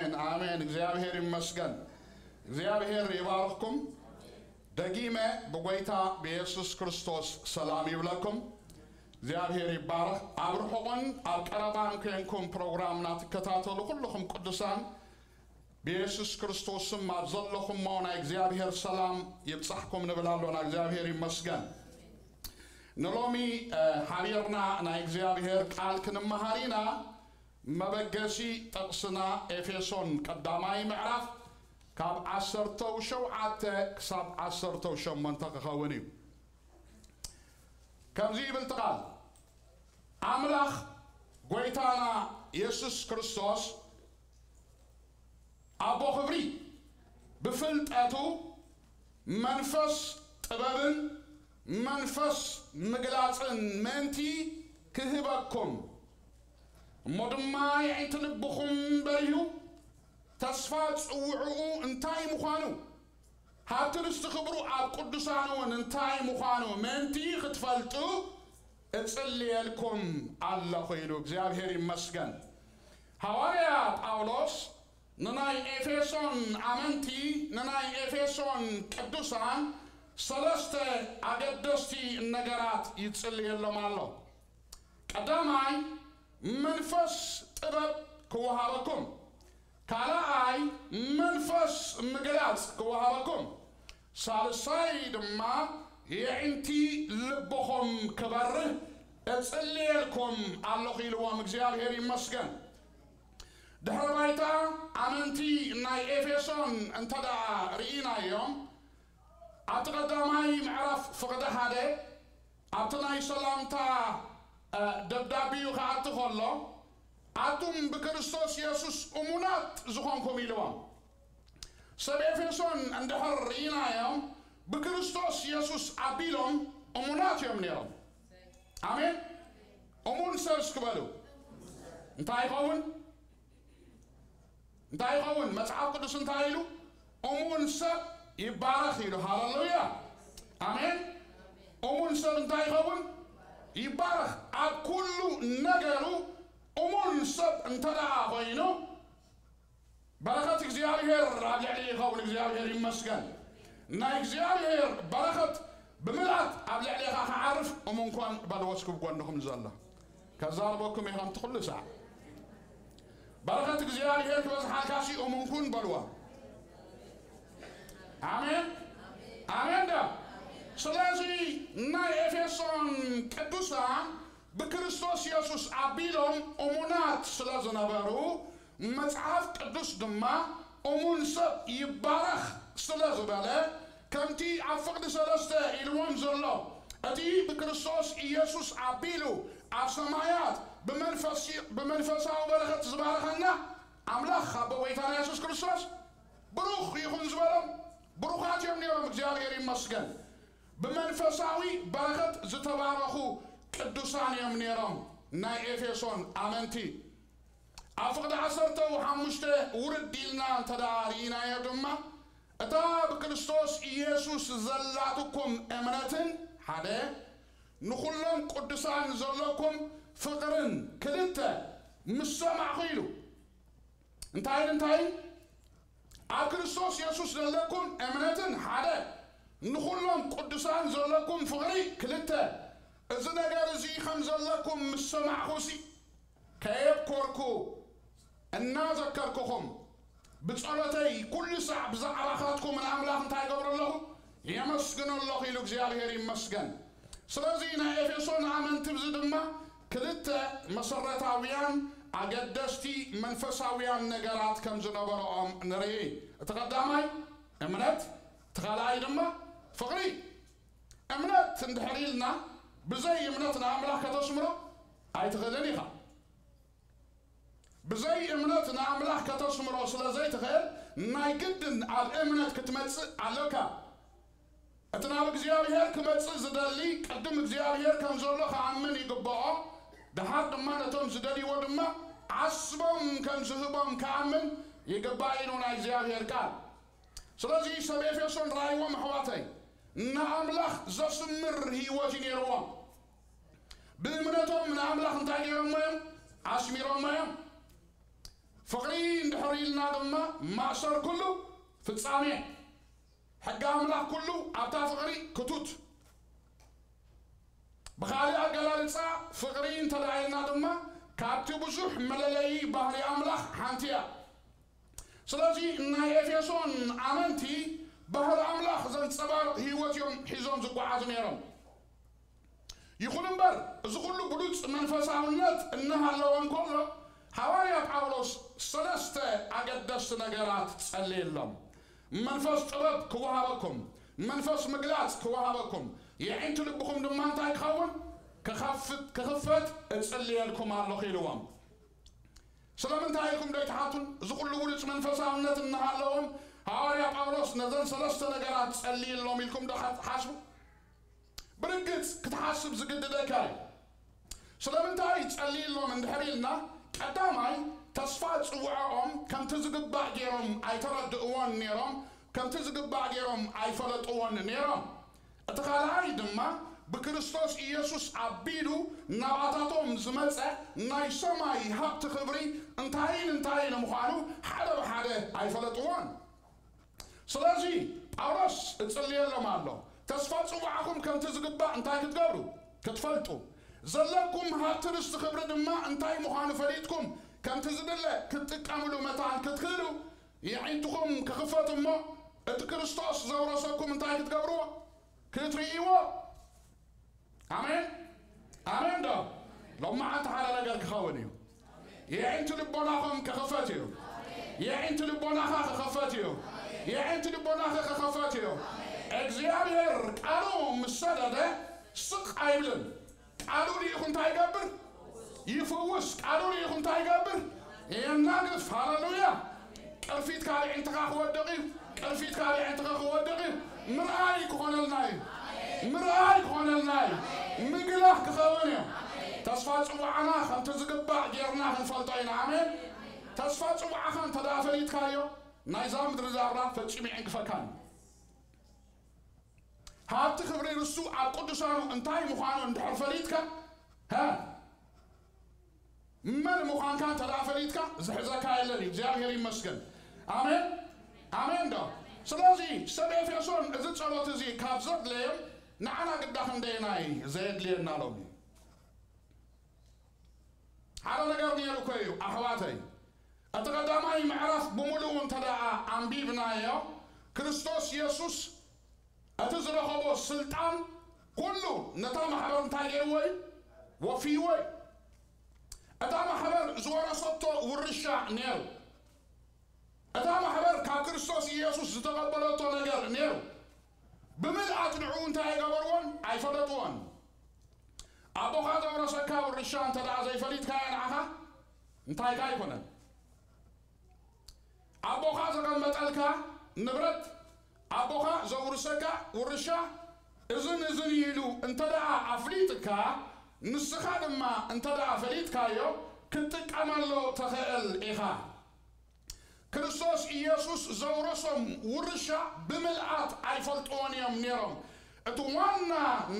ኣሜን፣ ኣሜን። እግዚኣብሔር ይመስገን። እግዚኣብሔር ይባርኽኩም። ደጊመ ብጎይታ ብየሱስ ክርስቶስ ሰላም ይብለኩም። እግዚኣብሔር ይባረኽ። ኣብ ርሑቕን ኣብ ቀረባን ኮንኩም ፕሮግራምና ትከታተሉ ኩልኹም ቅዱሳን ብየሱስ ክርስቶስ ስም ኣብ ዘለኹሞ ናይ እግዚኣብሔር ሰላም ይብጻሕኩም ንብል ኣሎና። እግዚኣብሔር ይመስገን። ንሎሚ፣ እ፣ ሓቢርና ናይ እግዚኣብሔር ቃል ክንመሃር ኢና። መበገሲ ጥቕስና ኤፌሶን ቀዳማይ ምዕራፍ ካብ ዓሰርተው ሸውዓተ ክሳብ ዓሰርተው ሸሞንተ ክኸውን እዩ። ከምዚ ይብል እቲ ቃል፣ ኣምላኽ ጎይታና የሱስ ክርስቶስ ኣቦ ክብሪ ብፍልጠቱ መንፈስ ጥበብን መንፈስ ምግላጽን ምእንቲ ክህበኩም፣ እሞ ድማ የዒንቲ ልብኹም በሪሁ፣ ተስፋ ጽውዕኡ እንታይ ምዃኑ፣ ሃብቲ ርስቲ ክብሩ ኣብ ቅዱሳን እውን እንታይ ምዃኑ ምእንቲ ክትፈልጡ እጽልየልኩም ኣለኹ ኢሉ። እግዚኣብሔር ይመስገን። ሃዋርያ ጳውሎስ ንናይ ኤፌሶን ኣመንቲ፣ ንናይ ኤፌሶን ቅዱሳን ሰለስተ ኣገደስቲ ነገራት ይጽልየሎም ኣሎ። ቀዳማይ፣ መንፈስ ጥበብ ክወሃበኩም። ካልኣይ፣ መንፈስ ምግላጽ ክወሃበኩም። ሳልሳይ ድማ፣ የዒንቲ ልብኹም ክበርህ እጽልየልኩም ኣለኹ ኢልዎም። እግዚኣብሔር ይመስገን። ድሕረ ባይታ ኣመንቲ ናይ ኤፌሶን እንተ ደኣ ርኢናዮም፣ ኣብቲ ቀዳማይ ምዕራፍ ፍቕዲ ሓደ፣ ኣብቲ ናይ ሰላምታ፣ እ፣ ደብዳቤኡ ክኣቱ ከሎ፣ ኣቱም ብክርስቶስ የሱስ እሙናት ዝኾንኩም ኢልዎም። ሰብ ኤፌሶን እንድሕር ርኢናዮም፣ ብክርስቶስ የሱስ ኣቢሎም እሙናት እዮም ነይሮም። ኣሜን። እሙን ሰብ እስኪ በሉ። እንታይ ይኸውን? እንታይ ይኸውን? መጽሓፍ ቅዱስ እንታይ ኢሉ? እሙን ሰብ ይባረኽ ኢሉ። ሃሌሉያ። ኣሜን። እሙን ሰብ እንታይ ይኸውን? ይባረኽ። ኣብ ኩሉ ነገሩ እሙን ሰብ እንተ ደኣ ኮይኑ፣ በረኸት እግዚኣብሔር ኣብ ልዕሊ ይኸውን። እግዚኣብሔር ይመስገን። ናይ እግዚኣብሔር በረኸት ብምልኣት ኣብ ልዕሌኻ ክዓርፍ እሙን ኮን በልዎ እስኪ ብጎንኹም ዘሎ። ከዛርበኩም እየ ከምቲ ኩሉ ሰዓት። በረኸት እግዚኣብሔር ክበዝሓልካ ሲ እሙን ኩን በልዎ። ኣሜን። ኣሜን ዶ? ስለዚ ናይ ኤፌሶን ቅዱሳን ብክርስቶስ የሱስ ኣቢሎም እሙናት ስለ ዝነበሩ፣ መጽሓፍ ቅዱስ ድማ እሙን ሰብ ይባረኽ ስለ ዝበለ፣ ከምቲ ኣብ ፍቕዲ ሰለስተ ኢልዎም ዘሎ፣ እቲ ብክርስቶስ ኢየሱስ ኣቢሉ ኣብ ሰማያት ብመንፈስ-፣ ብመንፈሳዊ በረኸት ዝባረኸና ኣምላኽ ኣቦ ጎይታና የሱስ ክርስቶስ ብሩኽ ይኹን ዝበሎም ብሩኻት እዮም ነይሮም። እግዚኣብሔር ይመስገን። ብመንፈሳዊ በረኸት ዝተባረኹ ቅዱሳን እዮም ነይሮም ናይ ኤፌሶን ኣመንቲ። ኣብ ፍቕዲ ዓሰርተው ሓሙሽተ ውርድ ኢልና እንተ ደኣ ርኢናዮ ድማ፣ እታ ብክርስቶስ ኢየሱስ ዘላትኩም እምነትን፣ ሓደ፣ ንኹሎም ቅዱሳን ዘለኩም ፍቕርን፣ ክልተ፣ ምስ ሰማዕኹ ኢሉ። እንታይ እንታይ? ኣብ ክርስቶስ የሱስ ዘለኩም እምነትን፣ ሓደ፣ ንኹሎም ቅዱሳን ዘለኩም ፍቕሪ፣ ክልተ፣ እዚ ነገር እዚ ከም ዘለኩም ምስ ሰማዕኹሲ፣ ከየብኮርኩ እናዘከርኩኹም፣ ብጸሎተይ ኩሉ ሳዕ ብዛዕባኻትኩም ንኣምላኽ እንታይ ይገብሮ ኣለኹ? የመስግኖ ኣለኹ ኢሉ እግዚኣብሔር ይመስገን። ስለዚ ናይ ኤፌሶን ኣመንቲ ብዚ ድማ ክልተ መሰረታውያን ኣገደስቲ መንፈሳውያን ነገራት ከም ዝነበረኦም ንርኢ። እቲ ቀዳማይ እምነት፣ እቲ ካልኣይ ድማ ፍቕሪ። እምነት እንድሕር ኢልና ብዘይ እምነት ንኣምላኽ ከተስምሮ ኣይትኽእልን ኢኻ። ብዘይ እምነት ንኣምላኽ ከተስምሮ ስለ ዘይትኽእል፣ ናይ ግድን ኣብ እምነት ክትመጽእ ኣለካ። እቲ ናብ እግዚኣብሔር ክመጽእ ዝደሊ ቅድም እግዚኣብሔር ከም ዘሎ ክኣምን ይግብኦ። ደሓር ድማ ነቶም ዝደልይዎ ድማ ዓስቦም ከም ዝህቦም ክኣምን ይግባእ ኢሉ ናይ እግዚኣብሔር ቃል። ስለዚ ሰብ ኤፌሶን ረኣይዎም ኣሕዋተይ፣ ንኣምላኽ ዘስምር ህይወት እዩ ነይርዎም። ብእምነቶም ንኣምላኽ እንታይ ገይሮሞ እዮም? ኣስሚሮሞ እዮም። ፍቕሪ እንድሕር ኢልና ድማ ማእሰር ኩሉ ፍጻሜ፣ ሕጊ ኣምላኽ ኩሉ ኣብታ ፍቕሪ ክቱት። ብኻልእ ኣገላልጻ ፍቕሪ እንተ ደኣ ኢልና ድማ ካብቲ ብዙሕ መለለዪ ባህሪ ኣምላኽ ሓንቲ እያ። ስለዚ ናይ ኤፌሶን ኣመንቲ ባህሪ ኣምላኽ ዘንጸባርቕ ህይወት እዮም ሒዞም ዝጓዓዙ ነይሮም። ይኹን እምበር እዚ ኩሉ ብሉጽ መንፈሳውነት እናሃለዎም ከሎ ሃዋርያ ጳውሎስ ሰለስተ ኣገደስቲ ነገራት ጸልየሎም። መንፈስ ጥበብ ክወሃበኩም፣ መንፈስ ምግላጽ ክወሃበኩም፣ የዒንቲ ልብኹም ድማ እንታይ ክኸውን ክኸፍት ክኽፈት እጽልየልኩም ኣለኹ ኢልዎም። ስለምንታይ ኢልኩም ዶ ይትሓቱን? እዚ ኩሉ ብሉጽ መንፈሳውነት እናሃለዎም ሃዋርያ ጳውሎስ ነዘን ሰለስተ ነገራት ጸልይሎም ኢልኩም ዶ ሓ- ሓስቡ? ብርግጽ ክትሓስብ ዝግድደካ እዩ። ስለምንታይ ጸልይሎም እንድሕር ኢልና፣ ቀዳማይ ተስፋ ጽውዓኦም ከምቲ ዝግባእ ገይሮም ኣይተረድእዎን ነይሮም፣ ከምቲ ዝግባእ ገይሮም ኣይፈለጥዎን ነይሮም። እቲ ካልኣይ ድማ ብክርስቶስ ኢየሱስ ኣቢሉ ናባታቶም ዝመጸ ናይ ሰማይ ሃብቲ ክብሪ እንታይን እንታይን ምዃኑ ሓደ ብሓደ ኣይፈለጥዎን። ስለዚ ጳውሎስ እጽልየሎም ኣሎ። ተስፋ ጽዋዕኹም ከምቲ ዝግባእ እንታይ ክትገብሩ? ክትፈልጡ። ዘለኩም ሃብቲ ርስቲ ክብሪ ድማ እንታይ ምዃኑ ፈሊጥኩም ከምቲ ዝድለ ክትጥቀምሉ መታን ክትክእሉ የዒንትኹም ክኽፈት እሞ እቲ ክርስቶስ ዘውረሰኩም እንታይ ክትገብርዎ? ክትርእይዎ። ኣሜን ኣሜን ዶ? ሎማዓንቲ ሓደ ነገር ክኸውን እዩ። የዒንቲ ልቦናኹም ክኽፈት እዩ። የዒንቲ ልቦናኻ ክኽፈት እዩ። የዒንቲ ልቦናኻ ክኽፈት እዩ። እግዚኣብሔር ቃሉ ምስ ሰደደ ስቕ ኣይብልን። ቃሉ ልኢኹ እንታይ ይገብር? ይፍውስ። ቃሉ ልኢኹ እንታይ ይገብር? የናግፍ። ሃሌሉያ። ቅርፊትካ ኣብ ኣዒንትኻ ክወድቕ እዩ። ቅርፊትካ ኣብ ኣዒንትኻ ክወድቕ እዩ። ምርኣይ ክኾነልና እዩ። ምርኣይ ክኾነልና እዩ። ምግላፍ ክኸውን እዩ። ተስፋ ጽዋዕና ከምቲ ዝግባእ ጌርና ክንፈልጦ ኢና። ኣሜን። ተስፋ ጽዋዕኻ እንተ ደኣ ፈሊጥካዮ ናይዛ ምድሪ ዛብራ ፈጺሙ ይዕንቅፈካን። ሃብቲ ክብሪ ንሱ ኣብ ቅዱሳኑ እንታይ ምዃኑ እንድሕር ፈሊጥካ፣ ሃ፣ መን ምዃንካ እንተ ደኣ ፈሊጥካ ዝሕዘካ የለን እዩ። እግዚኣብሔር ይመስገን። ኣሜን ኣሜን ዶ? ስለዚ ሰብ ኤፌሶን እዚ ጸሎት እዚ ካብ ዘድለዮም ንዓና ግዳ ክንደየናይ ዘየድልየና ሎሚ? ሓደ ነገር ነይሩ እኮ እዩ ኣሕዋተይ። እቲ ቀዳማይ ምዕራፍ ብምሉኡ እንተ ደኣ ኣንቢብናዮ ክርስቶስ የሱስ እቲ ዝረኸቦ ስልጣን ኩሉ ነታ ማሕበር እንታይ ገይርዎ እዩ? ወፍይዎ እዩ። እታ ማሕበር ዝወረሰቶ ውርሻ ነይሩ። እታ ማሕበር ካብ ክርስቶስ ኢየሱስ ዝተቐበለቶ ነገር ነይሩ። ብምልኣት ንዕኡ እንታይ ኣይገበርዎን? ኣይፈለጥዎን። ኣቦኻ ዘውረሰካ ውርሻ እንተ ደኣ ዘይፈሊጥካዮ ንዓኻ እንታይካ ኣይኮነን። ኣቦኻ ዘቐመጠልካ ንብረት፣ ኣቦኻ ዘውርሰካ ውርሻ እዝን እዝን ኢሉ እንተ ደኣ ኣፍሊጥካ፣ ንስኻ ድማ እንተ ደኣ ፈሊጥካዮ ክትጥቀመሉ ትኽእል ኢኻ። ክርስቶስ ኢየሱስ ዘውረሶም ውርሻ ብምልኣት ኣይፈልጥዎን እዮም ነይሮም። እቲ ዋና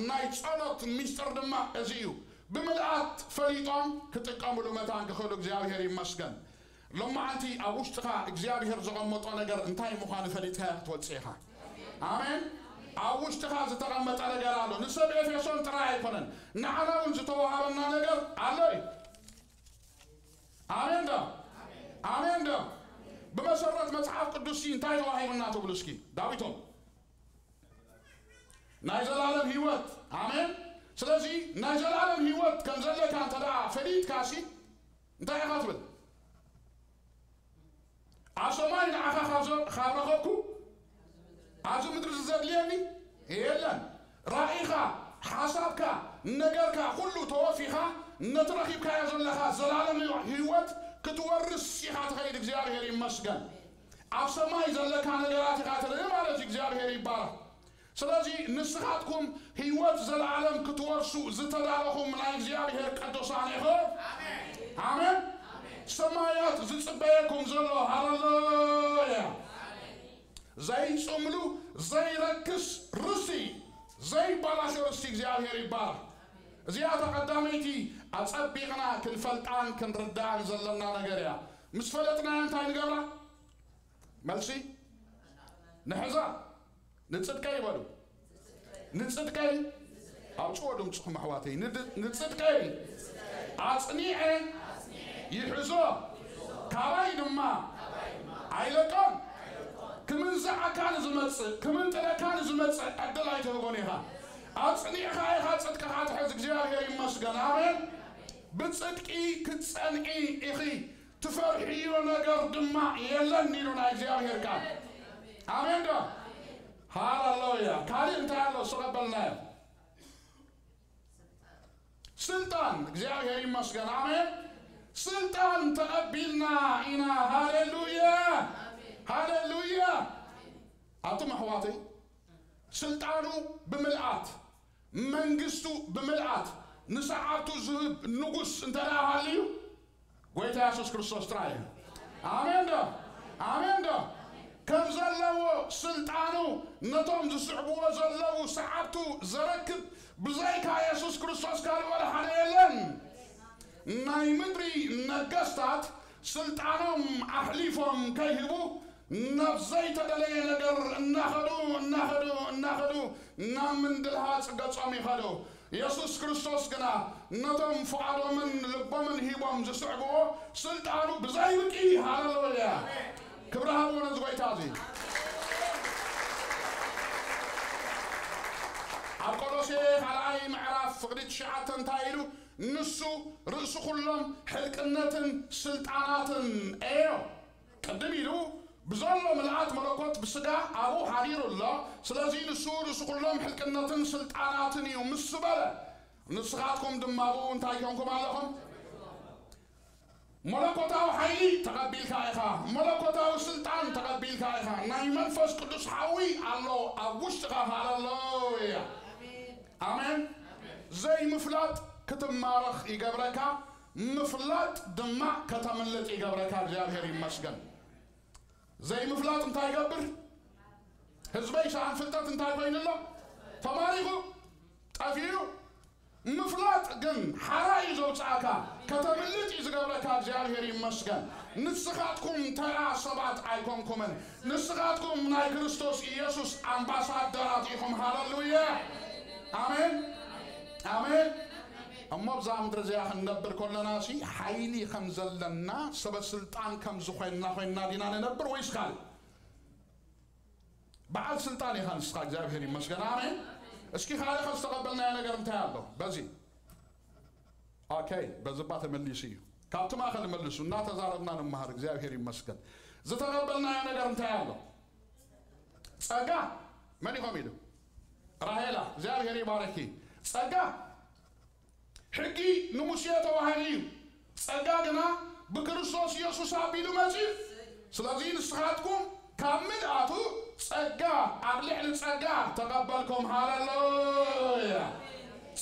ናይ ጸሎት ምስጢር ድማ እዚ እዩ። ብምልኣት ፈሊጦም ክጥቀምሉ መታን ክኽእሉ እግዚኣብሔር ይመስገን። ሎማዓንቲ ኣብ ውሽጥኻ እግዚኣብሔር ዘቐመጦ ነገር እንታይ ምዃኑ ፈሊጥካዮ ክትወጽእ ኢኻ። ኣሜን። ኣብ ውሽጥኻ ዝተቐመጠ ነገር ኣሎ። ንሰብ ኤፌሶን ጥራይ ኣይኮነን፣ ንዓና እውን ዝተዋሃበና ነገር ኣሎ እዩ። ኣሜን ዶ? ኣሜን ዶ? ብመሰረት መጽሓፍ ቅዱስ እንታይ ተዋሂቡና ትብሉ እስኪ? ዳዊቶም ናይ ዘላለም ህይወት። ኣሜን። ስለዚ ናይ ዘላለም ህይወት ከም ዘለካ እንተ ደኣ ፈሊጥካ ሲ እንታይ ኢኻ ትብል? ኣብ ሰማይ ንዓኻ ካብ ዘ- ካብ ረኸብኩ ኣብዚ ምድሪ እዚ ዘድልየኒ የለን። ራእይኻ፣ ሓሳብካ፣ ነገርካ ኩሉ ተወፊኻ ነቲ ረኺብካዮ ዘለኻ ዘላለም ህይወት ክትወርስ ኢኻ ትኸይድ። እግዚኣብሔር ይመስገን። ኣብ ሰማይ ዘለካ ነገራት ኢኻ ትርኢ ማለት እዩ። እግዚኣብሔር ይባረኽ። ስለዚ ንስኻትኩም ህይወት ዘለዓለም ክትወርሱ ዝተዳለኹም ናይ እግዚኣብሔር ቅዱሳን ኢኹም። ኣሜን። ሰማያት ዝጽበየኩም ዘሎ። ሃሌሉያ። ዘይጽምሉ፣ ዘይረክስ ርስቲ፣ ዘይባላሾ ርስቲ እግዚኣብሔር ይባረኽ። እዚኣ እታ ቀዳመይቲ ኣጸቢቕና ክንፈልጣን ክንርዳእን ዘለና ነገር እያ። ምስ ፈለጥናያ እንታይ ንገብራ? መልሲ ንሕዛ። ንጽድቀይ በሉ። ንጽድቀይ ኣውጽዎ ድምፅኹም ኣሕዋተይ። ንድ- ንጽድቀይ ኣጽኒዐ ይሕዞ፣ ካባይ ድማ ኣይለቆን። ክምንዝዓካ ንዝመጽእ፣ ክምንጥለካ ንዝመጽእ ዕድል ኣይትህቦን ኢኻ። ኣጽኒዕካ ኢኻ ጽድቅኻ ትሕዝ። እግዚኣብሔር ይመስገን። ኣሜን። ብጽድቂ ክትጸንዒ ኢኺ። ትፈርሕዮ ነገር ድማ የለን ኢሉ ናይ እግዚኣብሔር ቃል። ኣሜን ዶ? ሃሌሉያ። ካልእ እንታይ ኣሎ ዝተቐበልናዮ? ስልጣን። እግዚኣብሔር ይመስገን። ኣሜን። ስልጣን ተቐቢልና ኢና። ሃሌሉያ፣ ሃሌሉያ። ኣቱም ኣሕዋተይ፣ ስልጣኑ ብምልኣት፣ መንግስቱ ብምልኣት ንሰዓብቱ ዝህብ ንጉስ እንተ ደኣ ሃልዩ፣ ጎይታ የሱስ ክርስቶስ ጥራይ እዩ። ኣሜን ዶ? ኣሜን ዶ? ከም ዘለዎ ስልጣኑ ነቶም ዝስዕብዎ ዘለዉ ሰዓብቱ ዘረክብ ብዘይካ የሱስ ክርስቶስ ካልእ ወላ ሓደ የለን። ናይ ምድሪ ነገስታት ስልጣኖም ኣሕሊፎም ከይህቡ ናብ ዘይተደለየ ነገር እናኸዱ፣ እናኸዱ፣ እናኸዱ ናብ ምንድልሃጽ ገጾም ይኸዱ። የሱስ ክርስቶስ ግና ነቶም ፍቓዶምን ልቦምን ሂቦም ዝስዕብዎ ስልጣኑ ብዘይ ብቂ። ሃሌሉያ። ክብሪ ሃብዎ ነዚ ጎይታ እዚ። ኣብ ቆሎሴ ካልኣይ ምዕራፍ ፍቕዲ ትሽዓተ እንታይ ኢሉ? ንሱ ርእሲ ኩሎም ሕልቅነትን ስልጣናትን እዮ። ቅድም ኢሉ ብዘሎ ምልኣት መለኮት ብስጋ ኣብኡ ሓዲሩ ኣሎ። ስለዚ ንሱ ርእሲ ኩሎም ሕልቅነትን ስልጣናትን እዩ ምስ በለ፣ ንስኻትኩም ድማ ኣብኡ እንታይ ኮንኩም ኣለኹም? መለኮታዊ ሓይሊ ተቐቢልካ ኢኻ። መለኮታዊ ስልጣን ተቐቢልካ ኢኻ። ናይ መንፈስ ቅዱስ ሓዊ ኣሎ ኣብ ውሽጥኻ። ሃሌሉያ። ኣሜን። ዘይምፍላጥ ክትማረኽ ይገብረካ፣ ምፍላጥ ድማ ከተምልጥ ይገብረካ። እግዚኣብሔር ይመስገን። ዘይምፍላጥ እንታይ ይገብር? ህዝበይ ሰኣን ፍልጠት እንታይ ኮይኑ ኣሎ? ተማሪኹ ጠፊኡ። ምፍላጥ ግን ሓራ እዩ ዘውፅኣካ፣ ከተምልጥ እዩ ዝገብረካ። እግዚኣብሔር ይመስገን። ንስኻትኩም ተራ ሰባት ኣይኮንኩምን። ንስኻትኩም ናይ ክርስቶስ ኢየሱስ ኣምባሳደራት ኢኹም። ሃሌሉያ። ኣሜን። ኣሜን። እሞ ኣብዛ ምድሪ እዚኣ ክንነብር ከለና ሲ ሓይሊ ከም ዘለና፣ ሰበ ስልጣን ከም ዝኾንና ኮይንና ዲና ንነብር ወይስ ካልእ? በዓል ስልጣን ኢኻ ንስኻ። እግዚኣብሔር ይመስገን። ኣሜን። እስኪ ካልእ ከም ዝተቐበልናዮ ነገር እንታይ ኣሎ? በዚ ኦኬ፣ በዚ እባ ተመሊሱ እዩ። ካብቲ ማእከል መልሱ፣ እናተዛረብና ንመሃር። እግዚኣብሔር ይመስገን። ዝተቐበልናዮ ነገር እንታይ ኣሎ? ጸጋ። መን ኢኹም ኢሉ? ራሄላ፣ እግዚኣብሔር ይባረኪ። ጸጋ ሕጊ ንሙሴ ተዋሂቡ እዩ፣ ጸጋ ግና ብክርስቶስ ኢየሱስ ኣቢሉ መጺኡ። ስለዚ ንስኻትኩም ካብ ምልኣቱ ጸጋ ኣብ ልዕሊ ጸጋ ተቐበልኩም። ሃሌሉያ!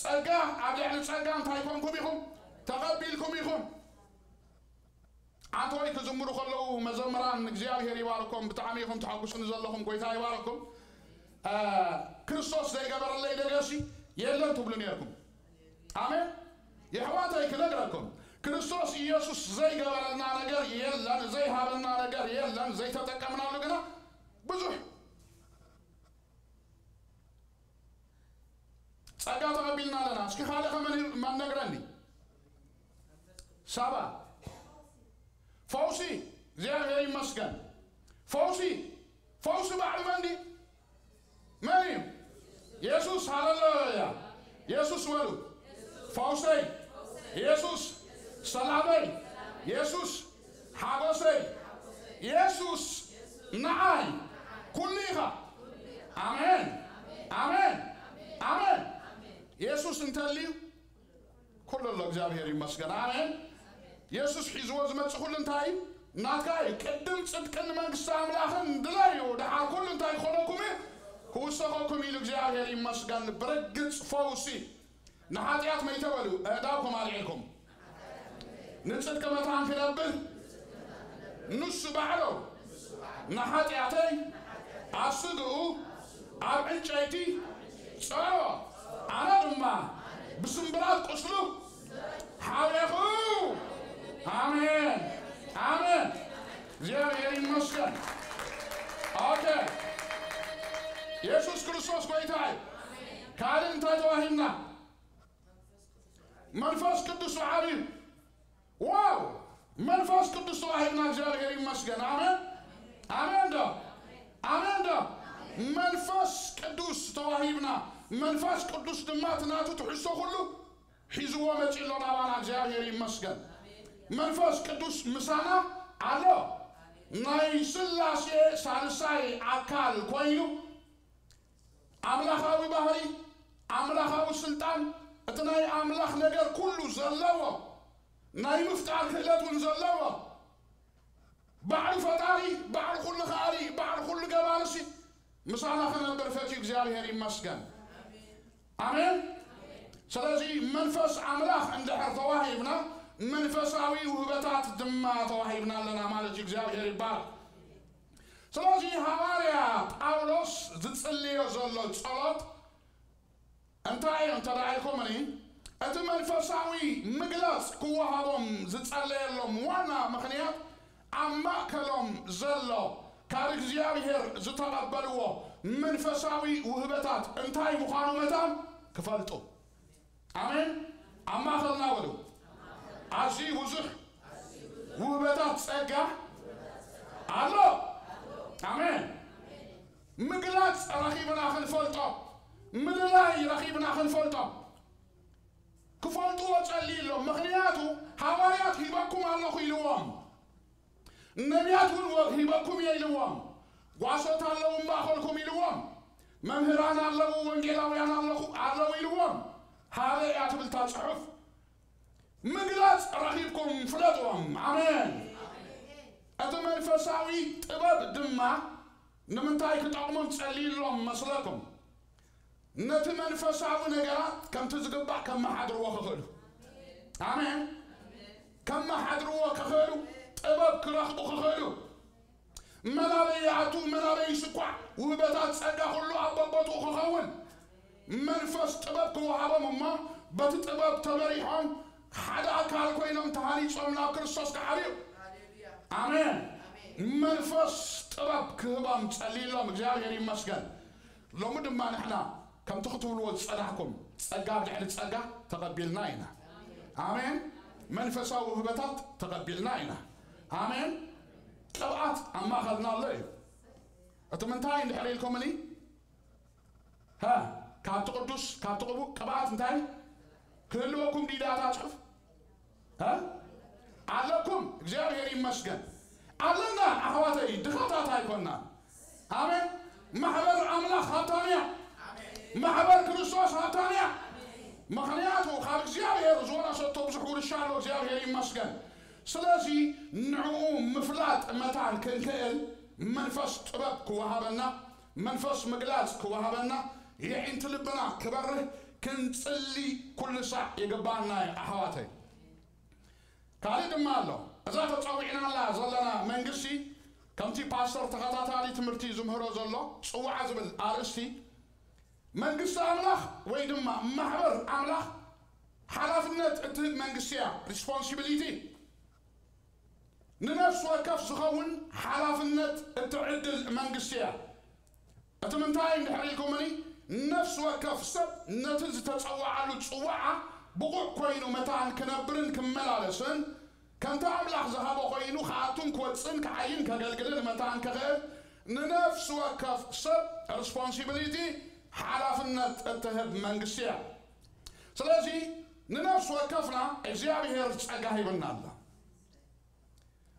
ጸጋ ኣብ ልዕሊ ጸጋ እንታይ ኮንኩም ኢኹም? ተቐቢልኩም ኢኹም። ኣንቶይ ክዝምሩ ከለዉ መዘምራን እግዚኣብሔር ይባርኮም፣ ብጣዕሚ ኢኹም ተሓጉሱኒ ዘለኹም፣ ጎይታ ይባርኩም። እ፣ ክርስቶስ ዘይገበረለይ ነገር ሲ የለን ትብሉ ነርኩም። ኣሜን። የሕዋተይ ክነግረኩም፣ ክርስቶስ ኢየሱስ ዘይገበረልና ነገር የለን፣ ዘይሃበና ነገር የለን፣ ዘይተጠቀምናሉ ግና ብዙሕ። ጸጋ ተቐቢልና ኣለና። እስኪ ካልእ ከመን መን ነግረኒ? ሳባ። ፈውሲ። እግዚኣብሔር ይመስገን። ፈውሲ። ፈውሲ ባዕሉ መን ድዩ? መን እዩ? የሱስ። ሃሌሉያ። የሱስ በሉ። ፈውሰይ። የሱስ። ሰላመይ። የሱስ። ሓጎሰይ። የሱስ። ንዓይ። ኩሉ ኢኻ። ኣሜን። ኣሜን። ኣሜን። የሱስ እንተልዩ ኩሉ ኣሎ። እግዚኣብሔር ይመስገን። ኣሜን። የሱስ ሒዝዎ ዝመጽእ ኩሉ እንታይ እዩ? ናትካ እዩ። ቅድም ጽድቅን መንግስቲ ኣምላኽን ድለዩ፣ ደሓር ኩሉ እንታይ ክኾነኩም እዩ? ክውሰኸኩም ኢሉ። እግዚኣብሔር ይመስገን። ብርግጽ ፈውሲ። ንሓጢኣት መይተ በሉ፣ ኣእዳውኩም ኣልዒልኩም። ንጽድቂ መታን ክነብር ንሱ ባዕሉ ንሓጢኣተይ ኣብ ስግኡ ኣብ ዕንጨይቲ ጸሮ፣ ኣነ ድማ ብስምብራት ቁስሉ ሓቤኹ። ኣሜን። ኣሜን። እግዚኣብሔር ይመስገን። ኦኬ፣ ኢየሱስ ክርስቶስ ጎይታ እዩ። ካልእ እንታይ ተዋሂብና? መንፈስ ቅዱስ በዓል እዩ። ዋው! መንፈስ ቅዱስ ተዋሂብና፣ እግዚኣብሔር ይመስገን። ኣሜን፣ ኣሜን ዶ? ኣሜን ዶ? መንፈስ ቅዱስ ተዋሂብና። መንፈስ ቅዱስ ድማ እቲ ናቱ ትሕዝቶ ኩሉ ሒዝዎ መጺኡ ኣሎ ናባና። እግዚኣብሔር ይመስገን። መንፈስ ቅዱስ ምሳና ኣሎ። ናይ ስላሴ ሳልሳይ ኣካል ኮይኑ ኣምላኻዊ ባህሪ፣ ኣምላኻዊ ስልጣን፣ እቲ ናይ ኣምላኽ ነገር ኩሉ ዘለዎ፣ ናይ ምፍጣር ክእለት እውን ዘለዎ፣ ባዕሉ ፈጣሪ፣ ባዕሉ ኩሉ ከኣሊ፣ ባዕሉ ኩሉ ገባርሲ ምሳና ክነብር ፈትዩ። እግዚኣብሔር ይመስገን። ኣሜን። ስለዚ መንፈስ ኣምላኽ እንድሕር ተዋሂብና፣ መንፈሳዊ ውህበታት ድማ ተዋሂብና ኣለና ማለት እዩ። እግዚኣብሔር ይባረክ። ስለዚ ሃዋርያ ጳውሎስ ዝጽልዮ ዘሎ ጸሎት እንታይ እዩ እንተ ደኣ ኢልኩምኒ፣ እቲ መንፈሳዊ ምግላጽ ክወሃቦም ዝጸለየሎም ዋና ምኽንያት ኣብ ማእከሎም ዘሎ ካብ እግዚኣብሔር ዝተቐበልዎ መንፈሳዊ ውህበታት እንታይ ምዃኑ መታን ክፈልጡ። ኣሜን። ኣብ ማእከልና በሉ። ኣዝዩ ብዙሕ ውህበታት ጸጋ ኣሎ። ኣሜን። ምግላጽ ረኺብና ክንፈልጦ፣ ምልላይ ረኺብና ክንፈልጦ፣ ክፈልጥዎ ጸልዩ ኣሎ። ምኽንያቱ ሃዋርያት ሂበኩም ኣለኹ ኢልዎም፣ ነቢያት እውን ወ-፣ ሂበኩም እየ ኢልዎም፣ ጓሶት ኣለዉ እምባእኸልኩም ኢልዎም፣ መምህራን ኣለዉ፣ ወንጌላውያን ኣለኹ፣ ኣለዉ ኢልዎም። ሃበ እያ ትብል እታ ጽሑፍ። ምግላጽ ረኺብኩም ፍለጥዎም። ኣሜን። እቲ መንፈሳዊ ጥበብ ድማ ንምንታይ ክጠቕሞም ጸልዩሎም መስለኩም? ነቲ መንፈሳዊ ነገራት ከምቲ ዝግባእ ከመሓድርዎ ክኽእሉ። ኣሜን። ከመሓድርዎ ክኽእሉ፣ ጥበብ ክረኽቡ ክኽእሉ። መን ኣበይ ይኣቱ፣ መን ኣበይ ይስኳዕ፣ ውህበታት ጸጋ ኩሉ ኣብ በቦትኡ ክኸውን፣ መንፈስ ጥበብ ክወሃቦም እሞ በቲ ጥበብ ተመሪሖም ሓደ ኣካል ኮይኖም ተሃኒጾም ናብ ክርስቶስ ክዓብዩ። ኣሜን። መንፈስ ጥበብ ክህቦም ጸልዩሎም፣ እግዚኣብሔር ይመስገን። ሎሚ ድማ ንሕና ከምቲ ክትብልዎ ዝጸናሕኩም ጸጋ ብልዕሊ ጸጋ ተቐቢልና ኢና። ኣሜን። መንፈሳዊ ውህበታት ተቐቢልና ኢና። ኣሜን። ቅብኣት ኣብ ማእኸልና ኣሎ እዩ። እቲ ምንታይ እንድሕር ኢልኩምኒ፣ ሃ፣ ካብቲ ቅዱስ፣ ካብቲ ቅቡእ ቅብኣት እንታይ ክህልወኩም ድዩ እታ ጽሑፍ? ሃ? ኣለኩም። እግዚኣብሔር ይመስገን። ኣለና ኣሕዋተይ፣ ድኻታት ኣይኮናን። ኣሜን። ማሕበር ኣምላኽ ሃብታም እያ። ማሕበር ክርስቶስ ሃብታም እያ። ምኽንያቱ ካብ እግዚኣብሔር ዝወረሰቶ ብዙሕ ውርሻ ኣሎ። እግዚኣብሔር ይመስገን። ስለዚ ንዕኡ ምፍላጥ መታን ክንክእል መንፈስ ጥበብ ክወሃበና፣ መንፈስ ምግላጽ ክወሃበና፣ የዒንቲ ልብና ክበርህ ክንጽሊ ኩሉ ሳዕ ይግባና እዩ ኣሕዋተይ። ካልእ ድማ ኣሎ። እዛ ተጸዊዕናላ ዘለና መንግስቲ፣ ከምቲ ፓስተር ተኸታታሊ ትምህርቲ ዝምህሮ ዘሎ፣ ጽዋዓ ዝብል ኣርእስቲ፣ መንግስቲ ኣምላኽ ወይ ድማ ማሕበር ኣምላኽ ሓላፍነት እትህብ መንግስቲ እያ። ሪስፖንሲቢሊቲ፣ ንነፍሲ ወከፍ ዝኸውን ሓላፍነት እትዕድል መንግስቲ እያ። እቲ ምንታይ እንድሕር ኢልኩምኒ፣ ነፍሲ ወከፍ ሰብ ነቲ ዝተጸዋዓሉ ጽዋዓ ብቑዕ ኮይኑ መታን ክነብርን ክመላለስን፣ ከምቲ ኣምላኽ ዝሃቦ ኮይኑ ክኣቱን ክወጽእን ክዓይን ከገልግልን መታን ክኽእል፣ ንነፍሲ ወከፍ ሰብ ሪስፖንሲቢሊቲ፣ ሓላፍነት እትህብ መንግስቲ እያ። ስለዚ ንነፍሲ ወከፍና እግዚኣብሔር ጸጋ ሂብና ኣሎ።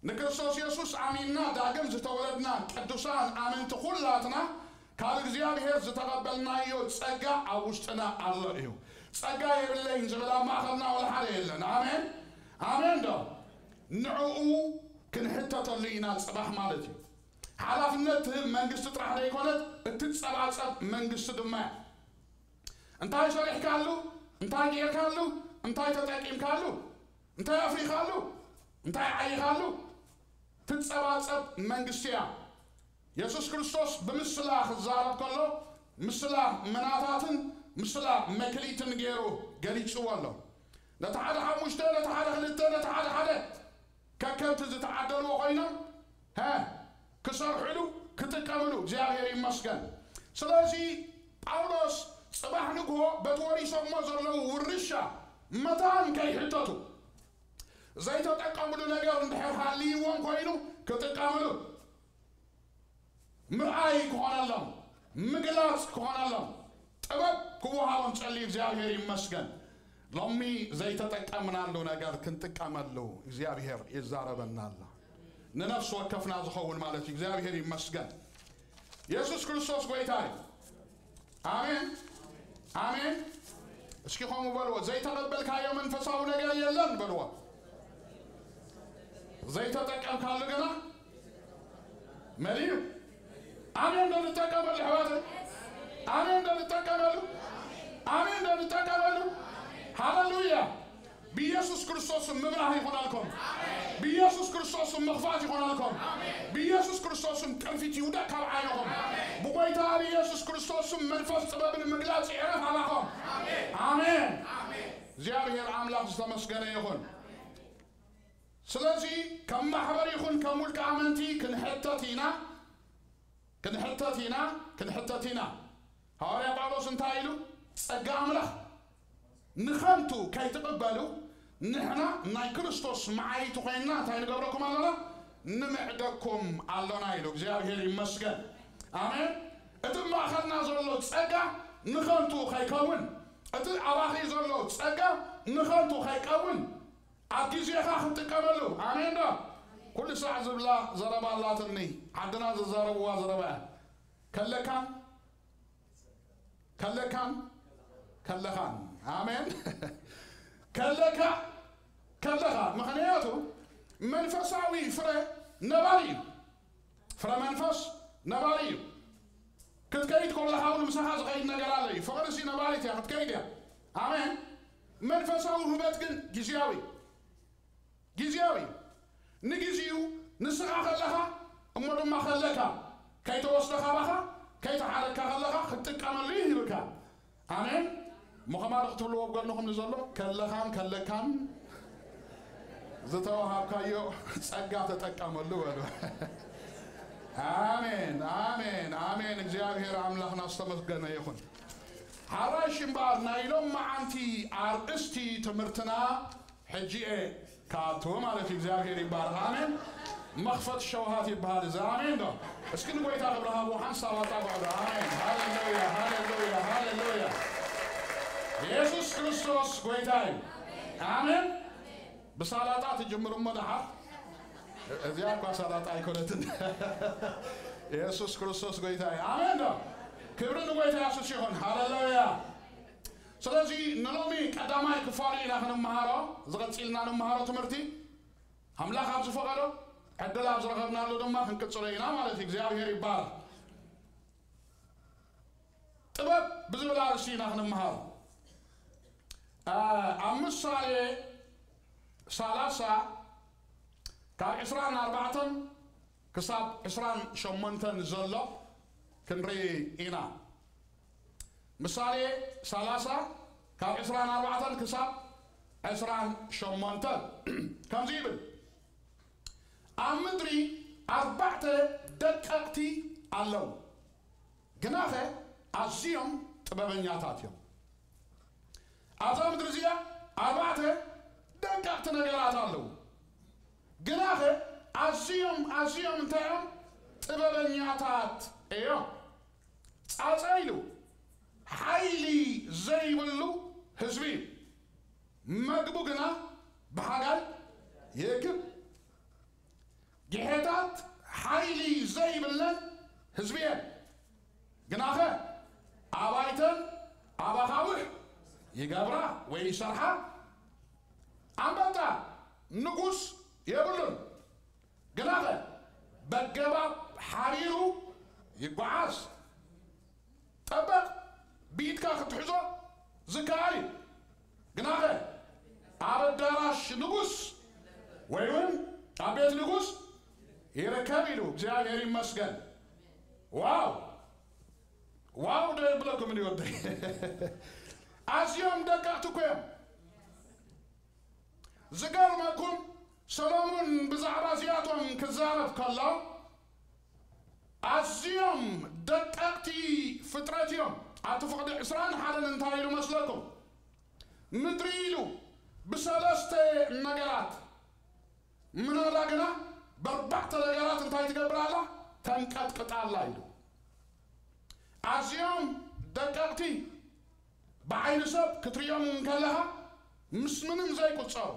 ንክርስቶስ የሱስ ኣሚንና ዳግም ዝተወለድና ቅዱሳን ኣመንቲ ኩላትና ካብ እግዚኣብሔር ዝተቐበልናዮ ጸጋ ኣብ ውሽጥና ኣሎ እዩ። ጸጋ የብለይን ዝብል ኣብ ማእኸልና ወላ ሓደ የለን። ኣሜን፣ ኣሜን ዶ? ንዕኡ ክንሕተተሉ ኢና ጽባሕ ማለት እዩ። ሓላፍነት ትህብ መንግስቲ ጥራሕ ዘይኮነት፣ እትጸባጸብ መንግስቲ ድማ እያ። እንታይ ሰሪሕካሉ? እንታይ ጌርካሉ? እንታይ ተጠቂምካሉ? እንታይ ኣፍሪኻሉ? እንታይ ዓይኻሉ? ትጸባጸብ መንግስቲ እያ። የሱስ ክርስቶስ ብምስላ ክዛረብ ከሎ፣ ምስላ መናታትን ምስላ መክሊትን ገይሩ ገሊጽዎ ኣሎ። ነቲ ሓደ ሓሙሽተ፣ ነቲ ሓደ ክልተ፣ ነቲ ሓደ ሓደ ከከምቲ ዝተዓደልዎ ኮይኖም፣ ሀ፣ ክሰርሕሉ፣ ክጥቀምሉ። እግዚኣብሔር ይመስገን። ስለዚ ጳውሎስ ጽባሕ ንግሆ በቲ ወሪሶሞ ዘለዉ ውርሻ መታን ከይሕተቱ፣ ዘይተጠቀምሉ ነገር እንድሕር ሃልይዎም ኮይኑ ክጥቀምሉ። ምርኣይ ክኾነሎም፣ ምግላጽ ክኾነሎም፣ ጥበብ ክወሃቦም ጸልዩ። እግዚኣብሔር ይመስገን። ሎሚ ዘይተጠቀምናሉ ነገር ክንጥቀመሉ እግዚኣብሔር ይዛረበና ኣሎ። ንነፍሲ ወከፍና ዝኸውን ማለት እዩ። እግዚኣብሔር ይመስገን። የሱስ ክርስቶስ ጎይታ እዩ። ኣሜን፣ ኣሜን። እስኪ ኸምኡ በልዎ፣ ዘይተቐበልካዮ መንፈሳዊ ነገር የለን በልዎ። ዘይተጠቀምካሉ ግና መሊኡ። ኣሜን ዶ ንጠቀመሉ ኣሕዋተይ? ኣሜን ዶ ንጠቀመሉ? ኣሜን ዶ ንጠቀመሉ? ሃለሉያ። ብኢየሱስ ክርስቶስ ምብራህ ይኹነልኩም። ብኢየሱስ ክርስቶስ ምኽፋት ይኹነልኩም። ብኢየሱስ ክርስቶስ ቅርፊት ይውደቅ ካብ ዓይንኹም። ብጎይታ ብኢየሱስ ክርስቶስ መንፈስ ጥበብን ምግላጽ ይዕረፍ ኣባኹም። ኣሜን። እግዚኣብሔር ኣምላኽ ዝተመስገነ ይኹን። ስለዚ ከም ማሕበር ይኹን ከም ውልቀ ኣመንቲ ክንሕተት ኢና፣ ክንሕተት ኢና፣ ክንሕተት ኢና። ሃዋርያ ጳውሎስ እንታይ ኢሉ? ጸጋ ኣምላኽ ንኸንቱ ከይትቕበሉ ንሕና ናይ ክርስቶስ መዓይቲ ኮይንና እንታይ ንገብረኩም ኣሎና? ንምዕደኩም ኣሎና ኢሉ። እግዚኣብሔር ይመስገን። ኣሜን። እቲ ማእኸልና ዘሎ ጸጋ ንኸንቱ ከይከውን፣ እቲ ኣባኺ ዘሎ ጸጋ ንኸንቱ ከይከውን ኣብ ግዜኻ ክትጥቀመሉ። ኣሜን ዶ? ኩሉ ሳዕ ዝብላ ዘረባ ኣላትኒ፣ ዓድና ዝዛረብዋ ዘረባ እያ። ከለካን ከለካን ከለኻን። ኣሜን። ከለካ ከለኻ። ምኽንያቱ መንፈሳዊ ፍረ ነባሪ እዩ። ፍረ መንፈስ ነባሪ እዩ። ክትከይድ ከለኻ እውን ምሳኻ ዝኸይድ ነገር ኣሎ እዩ። ፍቕሪ ሲ ነባሪት እያ፣ ክትከይድ እያ። ኣሜን። መንፈሳዊ ህበት ግን ግዜያዊ፣ ግዜያዊ። ንግዜኡ ንስኻ ከለኻ እሞ ድማ ከለካ ከይተወስደ ካባኻ፣ ከይተሓረካ ከለኻ ክትጥቀመሉ ይህብካ። ኣሜን። እሞ ኸማን ክትብልዎ ኣብ ጎንኹም ንዘሎ ከለኻን ከለካን ዝተዋሃብካዮ ጸጋ ተጠቀመሉ በሉ። ኣሜን፣ ኣሜን፣ ኣሜን። እግዚኣብሔር ኣምላኽና ዝተመስገነ ይኹን። ሓራሽ እምበኣር ናይ ሎም መዓንቲ ኣርእስቲ ትምህርትና ሕጂ እየ ክኣቱ ማለት እዩ። እግዚኣብሔር ይባረኽ። ኣሜን። መኽፈት ሸውሃት ይበሃል እዚ። ኣሜን ዶ? እስኪ ንጎይታ ክብሪ ሃቡ። ሓንሳብ ኣጣቕዑ ዶ። ኣሜን። ሃሌሉያ፣ ሃሌሉያ፣ ሃሌሉያ። የሱስ ክርስቶስ ጎይታ እዩ። ኣሜን። ብሳላጣ ትጅምሩ እሞ ደሓር። እዚኣ እኳ ሳላጣ ኣይኮነትን። የሱስ ክርስቶስ ጎይታ እዩ። ኣሜን ዶ? ክብሪ ንጎይታ የሱስ ይኹን። ሃሌሉያ። ስለዚ ንሎሚ ቀዳማይ ክፋሉ ኢና ክንመሃሮ፣ ዝቐጺልና ንመሃሮ ትምህርቲ ኣምላኽ ኣብ ዝፈቐዶ ዕድል ኣብ ዝረኸብናሉ ድማ ክንቅጽሎ ኢና ማለት እዩ። እግዚኣብሔር ይባረኽ። ጥበብ ብዝብል ኣርእስቲ ኢና ክንመሃር። አ፣ ኣብ ምሳሌ ሰላሳ ካብ ዕስራን ኣርባዕተን ክሳብ ዕስራን ሸሞንተን ዘሎ ክንርኢ ኢና። ምሳሌ ሰላሳ ካብ ዕስራን ኣርባዕተን ክሳብ ዕስራን ሸሞንተን ከምዚ ይብል፣ ኣብ ምድሪ ኣርባዕተ ደቀቕቲ ኣለዉ፣ ግናኸ ኣዝዮም ጥበበኛታት እዮም። ኣብዛ ምድሪ እዚኣ ኣርባዕተ ደቀቕቲ ነገራት ኣለዉ፣ ግናኸ ኣዝዮም፣ ኣዝዮም እንታይ እዮም? ጥበበኛታት እዮም። ጻጸ ኢሉ ሓይሊ ዘይብሉ ህዝቢ እዩ፣ መግቡ ግና ብሓጋይ ይእክብ። ግሔታት ሓይሊ ዘይብለን ህዝቢ እየን፣ ግናኸ ኣባይተን ኣብ ኣኻውሕ ይገብራ ወይ ይሰርሓ። ኣንበጣ ንጉስ የብሉን፣ ግናኸ በገባብ ሓሪሩ ይጓዓዝ። ጠበቕ ብኢድካ ክትሕዞ ዝከኣል እዩ፣ ግናኸ ኣብ ኣዳራሽ ንጉስ ወይ እውን ኣብ ቤት ንጉስ ይርከብ ኢሉ። እግዚኣብሔር ይመስገን። ዋው ዋው ዶ የብለኩም እንዲ ወደይ። ኣዝዮም ደቀቕቲ እኮ እዮም። ዝገርመኩም ሰሎሞን ብዛዕባ እዚኣቶም ክዛረብ ከሎ፣ ኣዝዮም ደቀቕቲ ፍጥረት እዮም። ኣብቲ ፍቕዲ ዕስራን ሓደን እንታይ ኢሉ መስለኩም? ምድሪ ኢሉ ብሰለስተ ነገራት፣ ምናዳ ግና በርባዕተ ነገራት እንታይ ትገብር ኣላ? ተንቀጥቅጥ ኣላ ኢሉ። ኣዝዮም ደቀቕቲ፣ ብዓይኒ ሰብ ክትርእዮም እንከለኻ ምስ ምንም ዘይቁጸሩ፣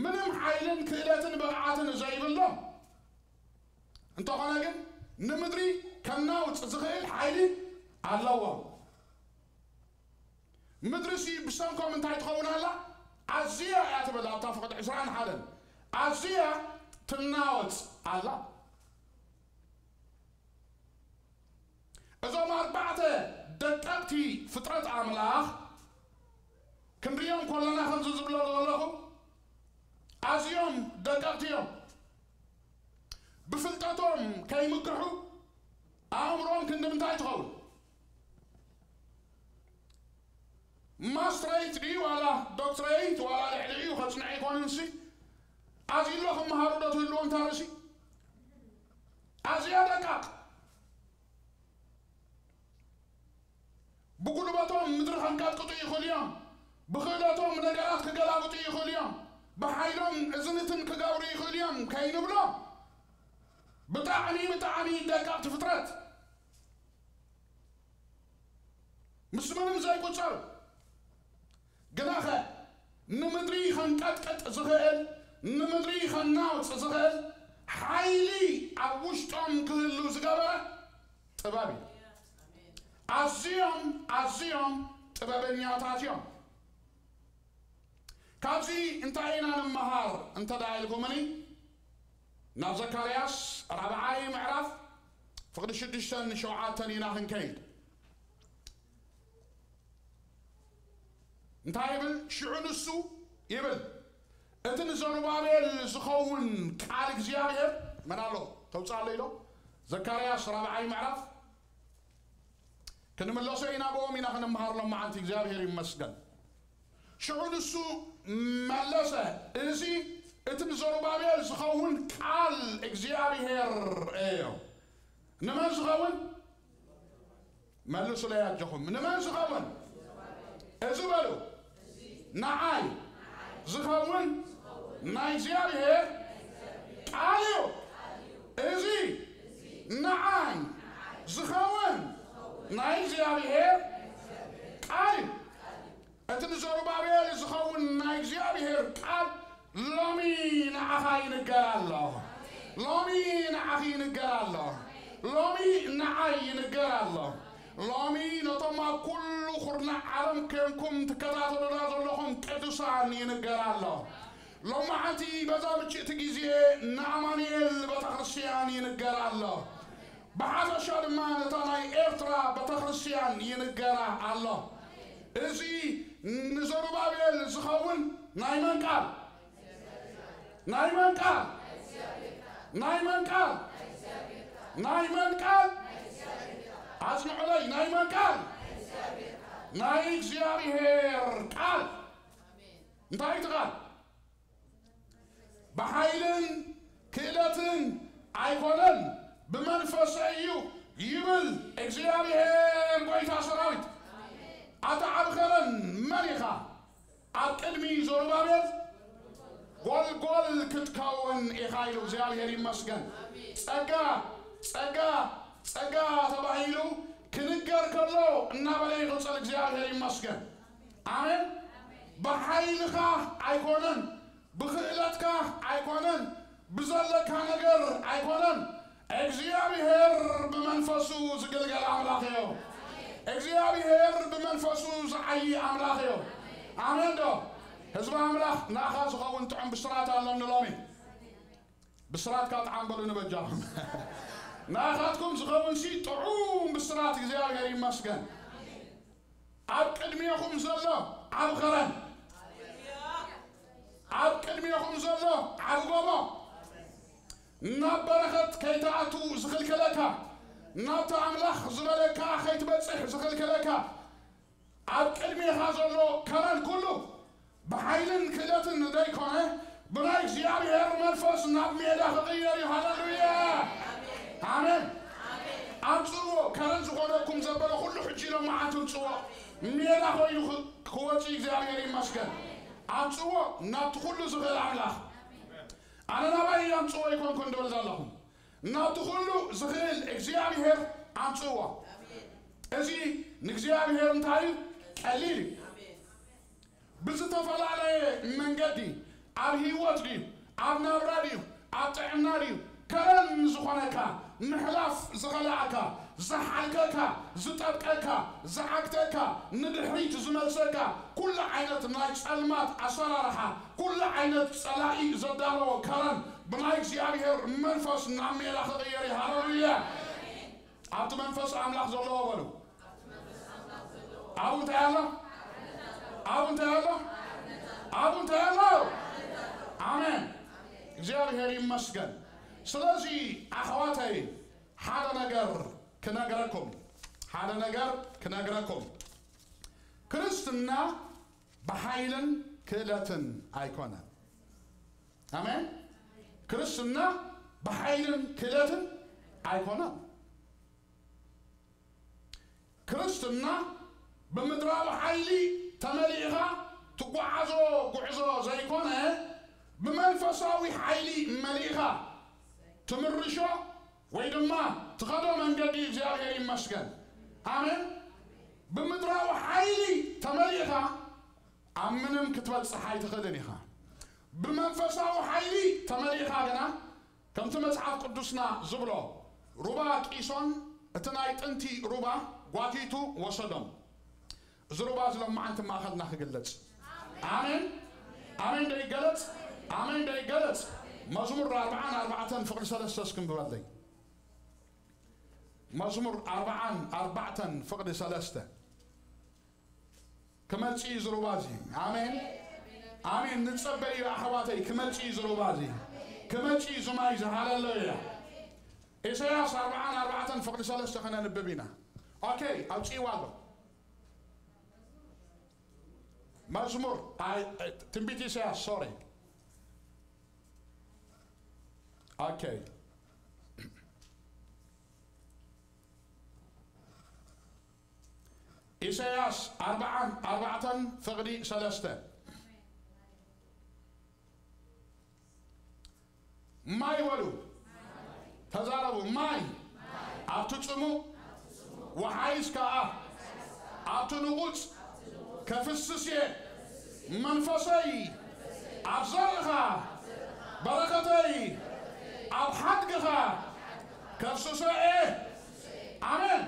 ምንም ሓይልን ክእለትን ብቕዓትን ዘይብሎም፣ እንተኾነ ግን ንምድሪ ከናውጽ ዝኽእል ሓይሊ ኣለዎም። ምድሪሲ ብሰንኮም እንታይ ትኸውን ኣላ? ኣዝያ እያ ትብል ኣብታ ፍቕዲ ዕስራን ሓደን። ኣዝያ ትናወጽ ኣላ። እዞም ኣርባዕተ ደቀቕቲ ፍጥረት ኣምላኽ ክንርእዮም ከለና ከምዚ ዝብሎ ዘለኹ ኣዝዮም ደቀቕቲ እዮም። ብፍልጠቶም ከይምክሑ ኣእምሮኦም ክንዲ ምንታይ ትኸውን? ማስትሬት ድዩ ዋላ ዶክትሬት ዋላ ልዕሊኡ ከጽንዕ ኣይኮነን ሲ። ኣዝዩ ኣሎ ክመሃሩ ዶ ትህልዎ እንታ ርእሲ? ኣዝያ ደቃቕ። ብጉልበቶም ምድሪ ከንቀጥቅጡ ይኽእሉ እዮም። ብኽእለቶም ነገራት ክገላብጡ ይኽእሉ እዮም። ብሓይሎም እዝንትን ክገብሩ ይኽእሉ እዮም ከይንብሎ፣ ብጣዕሚ ብጣዕሚ ደቀቕቲ ፍጥረት፣ ምስ ምንም ዘይቁጸር፣ ግናኸ ንምድሪ ከንቀጥቅጥ ዝኽእል፣ ንምድሪ ከናውጽ ዝኽእል ሓይሊ ኣብ ውሽጦም ክህሉ ዝገበረ ጥበብ እዩ። ኣዝዮም ኣዝዮም ጥበበኛታት እዮም። ካብዚ እንታይ ኢና ንምሃር እንተ ደኣ ኢልኩምኒ፣ ናብ ዘካርያስ ራብዓይ ምዕራፍ ፍቕዲ ሽዱሽተን ሸውዓተን ኢና ክንከይድ። እንታይ ይብል? ሽዑ ንሱ ይብል፣ እቲ ንዘሩባቤል ዝኸውን ቃል እግዚኣብሔር መን ኣሎ? ተውፅኣለይ ዶ? ዘካርያስ ራብዓይ ምዕራፍ ክንምለሶ ኢና፣ ብኦም ኢና ክንምሃር ሎም መዓልቲ። እግዚኣብሔር ይመስገን። ሽዑ ንሱ መለሰ፣ እዚ እቲ ንዘሩባቤል ዝኸውን ቃል እግዚኣብሔር እዩ። ንመን ዝኸውን? መልሱለይ ኣጆኹም። ንመን ዝኸውን? እዚ በሉ፣ ንዓይ ዝኸውን ናይ እግዚኣብሔር ቃል እዩ። እዚ ንዓይ ዝኸውን ናይ እግዚኣብሔር ቃል እዩ። እቲ ንዘሩባቤል ዝኸውን ናይ እግዚኣብሔር ቃል ሎሚ ንዓኻ ይንገር ኣሎ። ሎሚ ንዓኺ ይንገር ኣሎ። ሎሚ ንዓይ ይንገር ኣሎ። ሎሚ ነቶም ኣብ ኩሉ ኩርናዕ ዓለም ኮንኩም ትከታተሉና ዘለኹም ቅዱሳን ይንገር ኣሎ። ሎማዓንቲ በዛ ምችእቲ ግዜ ንኣማኑኤል ቤተክርስትያን ይንገር ኣሎ። ብሓፈሻ ድማ ነታ ናይ ኤርትራ ቤተክርስትያን ይንገራ ኣሎ። እዚ ንዘሩባቤል ዝኸውን ናይ መን ቃል? ናይ መን ቃል? ናይ መን ቃል? ናይ መን ቃል? ኣጽንዑለይ፣ ናይ መን ቃል? ናይ እግዚኣብሔር ቃል። እንታይ እቲ ቃል? ብሓይልን ክእለትን ኣይኮነን፣ ብመንፈሰይ እዩ ይብል እግዚኣብሔር ጐይታ ሰራዊት። ኣታ ዓብኸረን መን ኢኻ? ኣብ ቅድሚ ዘሩባቤል ጐልጐል ክትከውን ኢኻ ኢሉ። እግዚኣብሔር ይመስገን። ጸጋ፣ ጸጋ፣ ጸጋ ተባሂሉ ክንገር ከሎ እናበለ ይቕጽል። እግዚኣብሔር ይመስገን። ኣሜን። ብሓይልኻ ኣይኮነን፣ ብኽእለትካ ኣይኮነን፣ ብዘለካ ነገር ኣይኮነን። እግዚኣብሔር ብመንፈሱ ዝግልገል ኣምላኽ እዩ። እግዚኣብሔር ብመንፈሱ ዝዓዪ ኣምላኽ እዩ። ኣሜን ዶ? ህዝቢ ኣምላኽ፣ ንኣኻ ዝኸውን ጥዑም ብስራት ኣሎኒ ሎሚ። ብስራትካ ጥዓም በሉኒ በጃኹም። ንኣኻትኩም ዝኸውን ሲ ጥዑም ብስራት እግዚኣብሔር ይመስገን። ኣብ ቅድሜኹም ዘሎ ዓቢ ኸረን፣ ኣብ ቅድሜኹም ዘሎ ዓቢ ጎቦ፣ ናብ በረኸት ከይትኣቱ ዝኽልክለካ፣ ናብቲ ኣምላኽ ዝበለካ ከይትበጽሕ ዝኽልክለካ፣ ኣብ ቅድሜኻ ዘሎ ከረን ኩሉ ብሓይልን ክእለትን ዘይኮነ ብናይ እግዚኣብሔር መንፈስ ናብ ሜዳ ክቕየር እዩ። ሃሌሉያ! ኣሜን። ኣምጽእዎ። ከረን ዝኾነኩም ዘበለ ኩሉ ሕጂ ኢሎም መዓልቲ ኣምጽእዎ። ሜዳ ኮይኑ ክ- ክወጽእ እግዚኣብሔር ይመስገን። ኣምጽእዎ ናብቲ ኩሉ ዝኽእል ኣምላኽ። ኣነ ናባይ ኣምጽእዎ ኣይኮንኩን ድብል ዘለኹ። ናብቲ ኩሉ ዝኽእል እግዚኣብሔር ኣምጽእዎ። እዚ ንእግዚኣብሔር እንታይ እዩ? ቀሊል እዩ። ብዝተፈላለየ መንገዲ ኣብ ህይወት ድዩ ኣብ ናብራ ድዩ ኣብ ጥዕና ድዩ ከረን ዝኾነካ ምሕላፍ ዝኸለኣካ ዝሓልከካ ዝጠብቀካ ዝዓግተካ ንድሕሪት ዝመልሰካ ኩሉ ዓይነት ናይ ጸልማት ኣሰራርሓ ኩሉ ዓይነት ጸላኢ ዘዳለዎ ከረን ብናይ እግዚኣብሔር መንፈስ ናብ ሜዳ ክቕየር እዩ። ሃሌሉያ! ኣብቲ መንፈስ ኣምላኽ ዘለዎ በሉ። ኣብኡ እንታይ ኣሎ? ኣብኡ እንታይ ኣሎ? ኣብኡ እንታይ ኣሎ? ኣሜን። እግዚኣብሔር ይመስገን። ስለዚ ኣሕዋተይ ሓደ ነገር ክነግረኩም ሓደ ነገር ክነግረኩም ክርስትና ብሓይልን ክእለትን ኣይኮነን። ኣሜን። ክርስትና ብሓይልን ክእለትን ኣይኮነን። ክርስትና ብምድራዊ ሓይሊ ተመሊእኻ ትጓዓዞ ጉዕዞ ዘይኮነ ብመንፈሳዊ ሓይሊ መሊእኻ ትምርሾ ወይ ድማ ትኸዶ መንገዲ እግዚኣብሔር ይመስገን። ኣሜን። ብምድራዊ ሓይሊ ተመሊእኻ ኣብ ምንም ክትበጽሕ ኣይትኽእልን ኢኻ። ብመንፈሳዊ ሓይሊ ተመሊእኻ ግና ከምቲ መጽሓፍ ቅዱስና ዝብሎ ሩባ ቂሶን እቲ ናይ ጥንቲ ሩባ ጓቲቱ ወሰዶም። እዚ ሩባ እዚ ሎማዓንቲ ማእኸልና ክግለጽ። ኣሜን ኣሜን ዶ ይገለጽ? ኣሜን ዶ ይገለጽ? መዝሙር ኣርብዓን ኣርባዕተን ፍቕዲ ሰለስተ እስክንብበለይ። መዝሙር ኣርብዓን ኣርባዕተን ፍቕዲ ሰለስተ ክመጽእ እዩ ዝሩባ እዚ። ኣሜን ኣሜን። ንጸበይ እዩ ኣሕዋተይ፣ ክመጽእ እዩ ዝሩባ እዚ። ክመጽእ እዩ ዝማይ እዚ። ሃሌሉያ። ኢሳያስ ኣርብዓን ኣርባዕተን ፍቕዲ ሰለስተ ክነንብብ ኢና። ኦኬ፣ ኣውጽእዋ ኣሎ። መዝሙር ኣይ- ትንቢት ኢሳያስ ሶሪ። ኦኬ። ኢሳያስ ኣርብዓን ኣርባዕተን ፍቕዲ ሰለስተ። ማይ በሉ ተዛረቡ። ማይ ኣብቲ ጽሙእ ወሓይዝ ከኣ ኣብቲ ንቑጽ ከፍስስ እየ። መንፈሰይ ኣብ ዘርእኻ በረኸተይ ኣብ ሓድግኻ ከፍስሶ እየ። ኣሜን።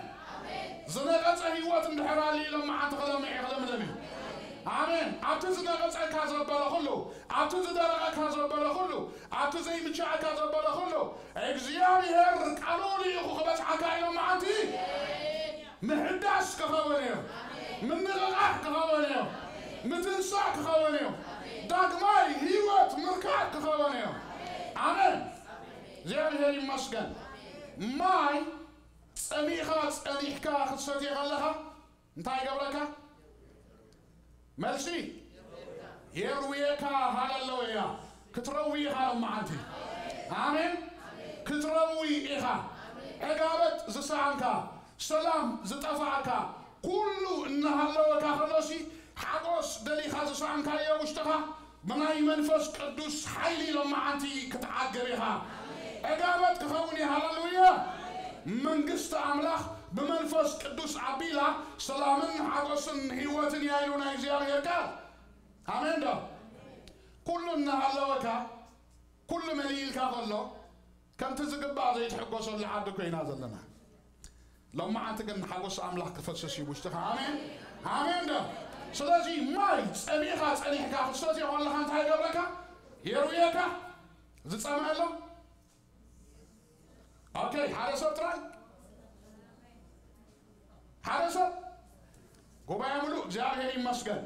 ዝነቐጸ ህይወት እንድሕር ኣልዩ ኢሎም መዓንቲ ክለምዕ ክለምለም እዩ። ኣሜን። ኣብቲ ዝነቐጸካ ዘበለ ኩሉ ኣብቲ ዝደረቐካ ዘበለ ኩሉ ኣብቲ ዘይምችኣካ ዘበለ ኩሉ እግዚኣብሔር ቃሉ ልኢኹ ክበጽሓካ ኢሎም መዓንቲ ምሕዳስ ክኸውን እዩ። ምንቕቓሕ ክኸውን እዩ። ምትንሳእ ክኸውን እዩ። ዳግማይ ህይወት ምርካብ ክኸውን እዩ። ኣሜን። እግዚኣብሔር ይመስገን። ማይ ጸሚእኻ ጸኒሕካ ክትሰትዮ ከለኻ እንታይ ይገብረካ? መልሲ የርውየካ። ሃለለውያ። ክትረዊ ኢኻ ሎም መዓልቲ። ኣሜን። ክትረዊ ኢኻ። ዕጋበት ዝሰኣንካ፣ ሰላም ዝጠፋእካ፣ ኩሉ እናሃለወካ ከሎሲ ሓጎስ ደሊኻ ዝሰኣንካዮ ውሽጥኻ ብናይ መንፈስ ቅዱስ ሓይሊ ሎም መዓልቲ ክትዓግብ ኢኻ። ዕጋበት ክኸውን እዩ። ሃለሉያ። መንግስቲ ኣምላኽ ብመንፈስ ቅዱስ ኣቢላ ሰላምን ሓጎስን ህይወትን እያ ኢሉ ናይ እግዚኣብሔር ቃል። ኣሜን ዶ? ኩሉ እናሃለወካ ኩሉ መሊእልካ ከሎ ከምቲ ዝግባእ ዘይትሕጎሰሉ ዓዲ ኮይና ዘለና። ሎማዓንቲ ግን ሓጎስ ኣምላኽ ክፈስስ እዩ ውሽጥኻ። ኣሜን ኣሜን ዶ? ስለዚ ማይ ጸሚእኻ ጸኒሕካ ክትሰትዮ ከለኻ እንታይ ይገብረካ? የርውየካ። ዝጸምአ ኣሎ? ኦኬ፣ ሓደ ሰብ ጥራይ ሓደ ሰብ ጉባኤ ሙሉእ እግዚኣብሔር ይመስገን።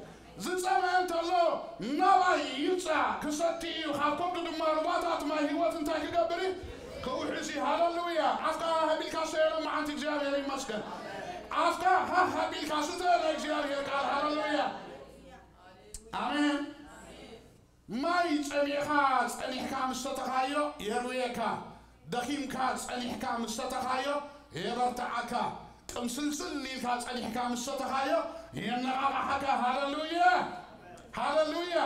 ዝጸመአ እንተሎ ናባይ ይምጻእ ክሰቲ እዩ። ካብ ከብዱ ድማ ሩባታት ማይ ህይወት እንታይ ክገብር እዩ? ክውሕዝ እዩ። ሃለሉያ። ኣፍካ ሃህ ኣቢልካ ሰየሎ መዓንቲ እግዚኣብሔር ይመስገን። ኣፍካ ሃህ ኣቢልካ ስተ ናይ እግዚኣብሔር ቃል። ሃለሉያ። ኣሜን። ማይ ጸሚእኻ ጸኒሕካ ምስ ሰተኻዮ የርውየካ። ደኺምካ ጸኒሕካ ምስ ሰተኻዮ የበርትዓካ። ቅምስልስል ኢልካ ጸኒሕካ ምስ ሰተኻዮ የነቓቕሓካ። ሃለሉያ! ሃለሉያ!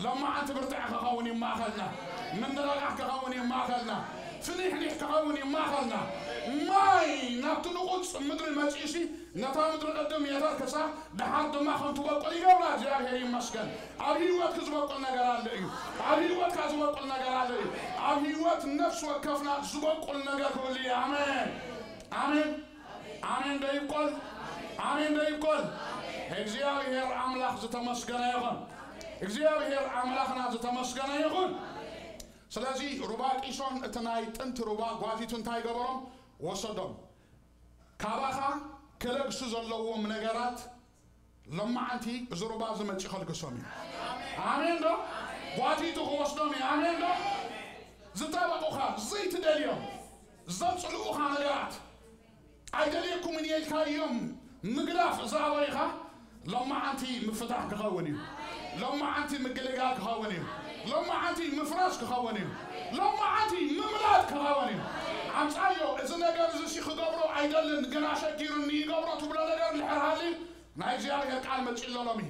ሎማዓንቲ ብርትዐ ክኸውን እዩ ማእኸልና። ምንቕቓሕ ክኸውን እዩ ማእኸልና። ፍኒሕኒሕ ክኸውን እዩ ማእኸልና። ማይ ናብቲ ንቑጽ ምድሪ መጺኡሲ ነታ ምድሪ ቅድም የተርክሳ፣ ደሓር ድማ ከም ትበቁል ይገብራ። እግዚኣብሔር ይመስገን። ኣብ ህይወትኪ ዝበቁል ነገር ኣሎ እዩ። ኣብ ህይወትካ ዝበቁል ነገር ኣሎ እዩ። ኣብ ህይወት ነፍሲ ወከፍና ዝበቁል ነገር ክህሉ እዩ። ኣሜን። ኣሜን። ኣሜን ዶ ይብቆል? ኣሜን ዶ ይብቆል? እግዚኣብሔር ኣምላኽ ዝተመስገነ ይኹን። እግዚኣብሔር ኣምላኽና ዝተመስገነ ይኹን። ስለዚ ሩባ ቂሶን እቲ ናይ ጥንቲ ሩባ ጓቲቱ እንታይ ገበሮም? ወሰዶም። ካባኻ ክለግሱ ዘለዎም ነገራት ሎማዓንቲ እዚ ሩባ እዚ መጺኡ ከልግሶም እዩ። ኣሜን ዶ? ጓቲቱ ክወስዶም እዩ። ኣሜን ዶ? ዝጠበቑኻ፣ ዘይትደልዮም፣ ዘጽልኡኻ ነገራት፣ ኣይደልየኩምን እየ ኢልካዮም ምግዳፍ ዝኣበይኻ፣ ሎማዓንቲ ምፍታሕ ክኸውን እዩ። ሎማዓንቲ ምግልጋል ክኸውን እዩ። ሎማዓንቲ ምፍራስ ክኸውን እዩ። ሎማዓንቲ ምምላጥ ክኸውን እዩ። ኣምጻዮ፣ እዚ ነገር እዚ ሲ ክገብሮ ኣይደልን፣ ግን ኣሸጊሩኒ ይገብሮ ትብሎ ነገር እንድሕር ሃልዩ፣ ናይ እግዚኣብሔር ቃል መጺኡ ኣሎ ሎሚ።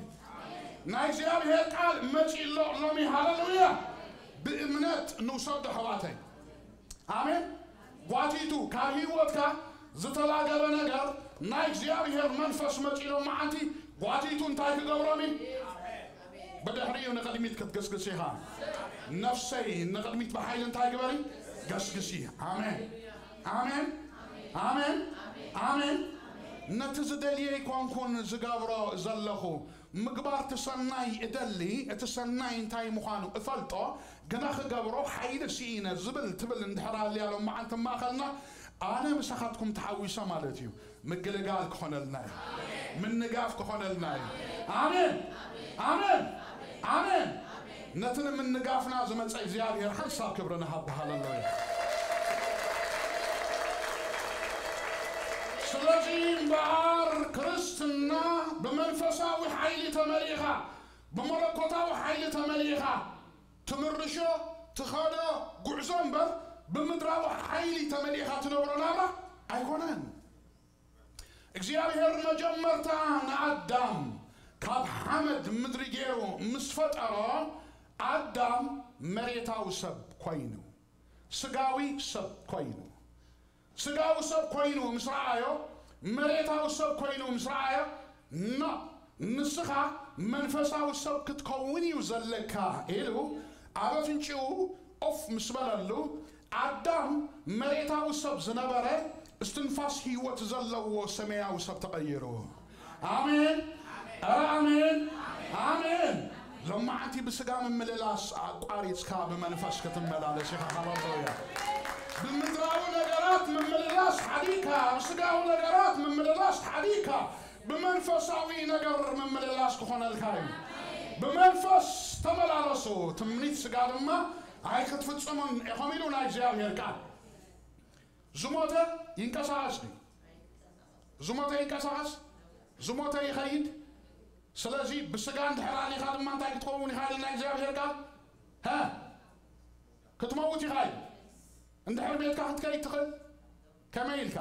ናይ እግዚኣብሔር ቃል መጺኡ ኣሎ ሎሚ። ሃሌሉያ! ብእምነት ንውሰዶ ኣሕዋተይ። ኣሜን። ጓቲቱ ካብ ህይወትካ ዝተላገበ ነገር ናይ እግዚኣብሔር መንፈስ መጺኡ ሎማዓንቲ ጓቲቱ እንታይ ክገብሮም እዩ? ብድሕሪኡ ንቕድሚት ክትግስግስ ኢኻ። ነፍሰይ ንቕድሚት ብሓይሊ እንታይ ግበሪ? ገስግሲ። ኣሜን። ኣሜን። ኣሜን። ኣሜን። ነቲ ዝደልየ ኣይኮንኩን ዝገብሮ ዘለኹ፣ ምግባር እቲ ሰናይ እደሊ፣ እቲ ሰናይ እንታይ ምዃኑ እፈልጦ፣ ግና ክገብሮ ሓይሊ ስኢነ ዝብል ትብል እንድሕር ኣልያ ሎማዓንቲ ማእኸልና፣ ኣነ ምሳኻትኩም ተሓዊሰ ማለት እዩ። ምግልጋል ክኾነልና እዩ። ምንጋፍ ክኾነልና እዩ። ኣሜን። ኣሜን። ኣሜን። ነቲ ንምንጋፍና ዝመጸ እግዚኣብሔር ሓንሳብ ክብሪ ንሃብ። ሃሌሉያ። ስለዚ እምበኣር ክርስትና ብመንፈሳዊ ሓይሊ ተመሊእኻ፣ ብመለኮታዊ ሓይሊ ተመሊእኻ ትምርሾ፣ ትኸዶ ጉዕዞ እምበር፣ ብምድራዊ ሓይሊ ተመሊእኻ ትነብሮ ናብራ ኣይኮነን። እግዚኣብሔር መጀመርታ ንኣዳም ካብ ሓመድ ምድሪ ገይሩ ምስ ፈጠሮ፣ ኣዳም መሬታዊ ሰብ ኮይኑ፣ ስጋዊ ሰብ ኮይኑ፣ ስጋዊ ሰብ ኮይኑ ምስ ረኣዮ፣ መሬታዊ ሰብ ኮይኑ ምስ ረኣዮ፣ ኖ፣ ንስኻ መንፈሳዊ ሰብ ክትከውን እዩ ዘለካ ኢሉ ኣብ ኣፍንጭኡ ኦፍ ምስ በለሉ፣ ኣዳም መሬታዊ ሰብ ዝነበረ እስትንፋስ ህይወት ዘለዎ ሰማያዊ ሰብ ተቐይሩ። ኣሜን። ኧረ ኣሜን። ኣሜን። ሎማዓንቲ ብስጋ ምምልላስ ኣቋሪጽካ ብመንፈስ ክትመላለስ ኢኻ። ሃሌሉያ። ብምድራዊ ነገራት ምምልላስ ሓዲግካ፣ ብስጋዊ ነገራት ምምልላስ ሓዲግካ፣ ብመንፈሳዊ ነገር ምምልላስ ክኾነልካ እዩ። ብመንፈስ ተመላለሱ፣ ትምኒት ስጋ ድማ ኣይክትፍጽሙን ኢኹም ኢሉ ናይ እግዚኣብሔር ቃል። ዝሞተ ይንቀሳቐስ ድዩ? ዝሞተ ይንቀሳቐስ፣ ዝሞተ ይኸይድ። ስለዚ ብስጋ እንድሕር ኣሊኻ ድማ እንታይ ክትኸውን ኢኻ ኢልና እግዚኣብሔር ቃል? ሃ? ክትመውት ኢኻ እዩ። እንድሕር ቤትካ ክትከይድ ትኽእል? ከመይ ኢልካ?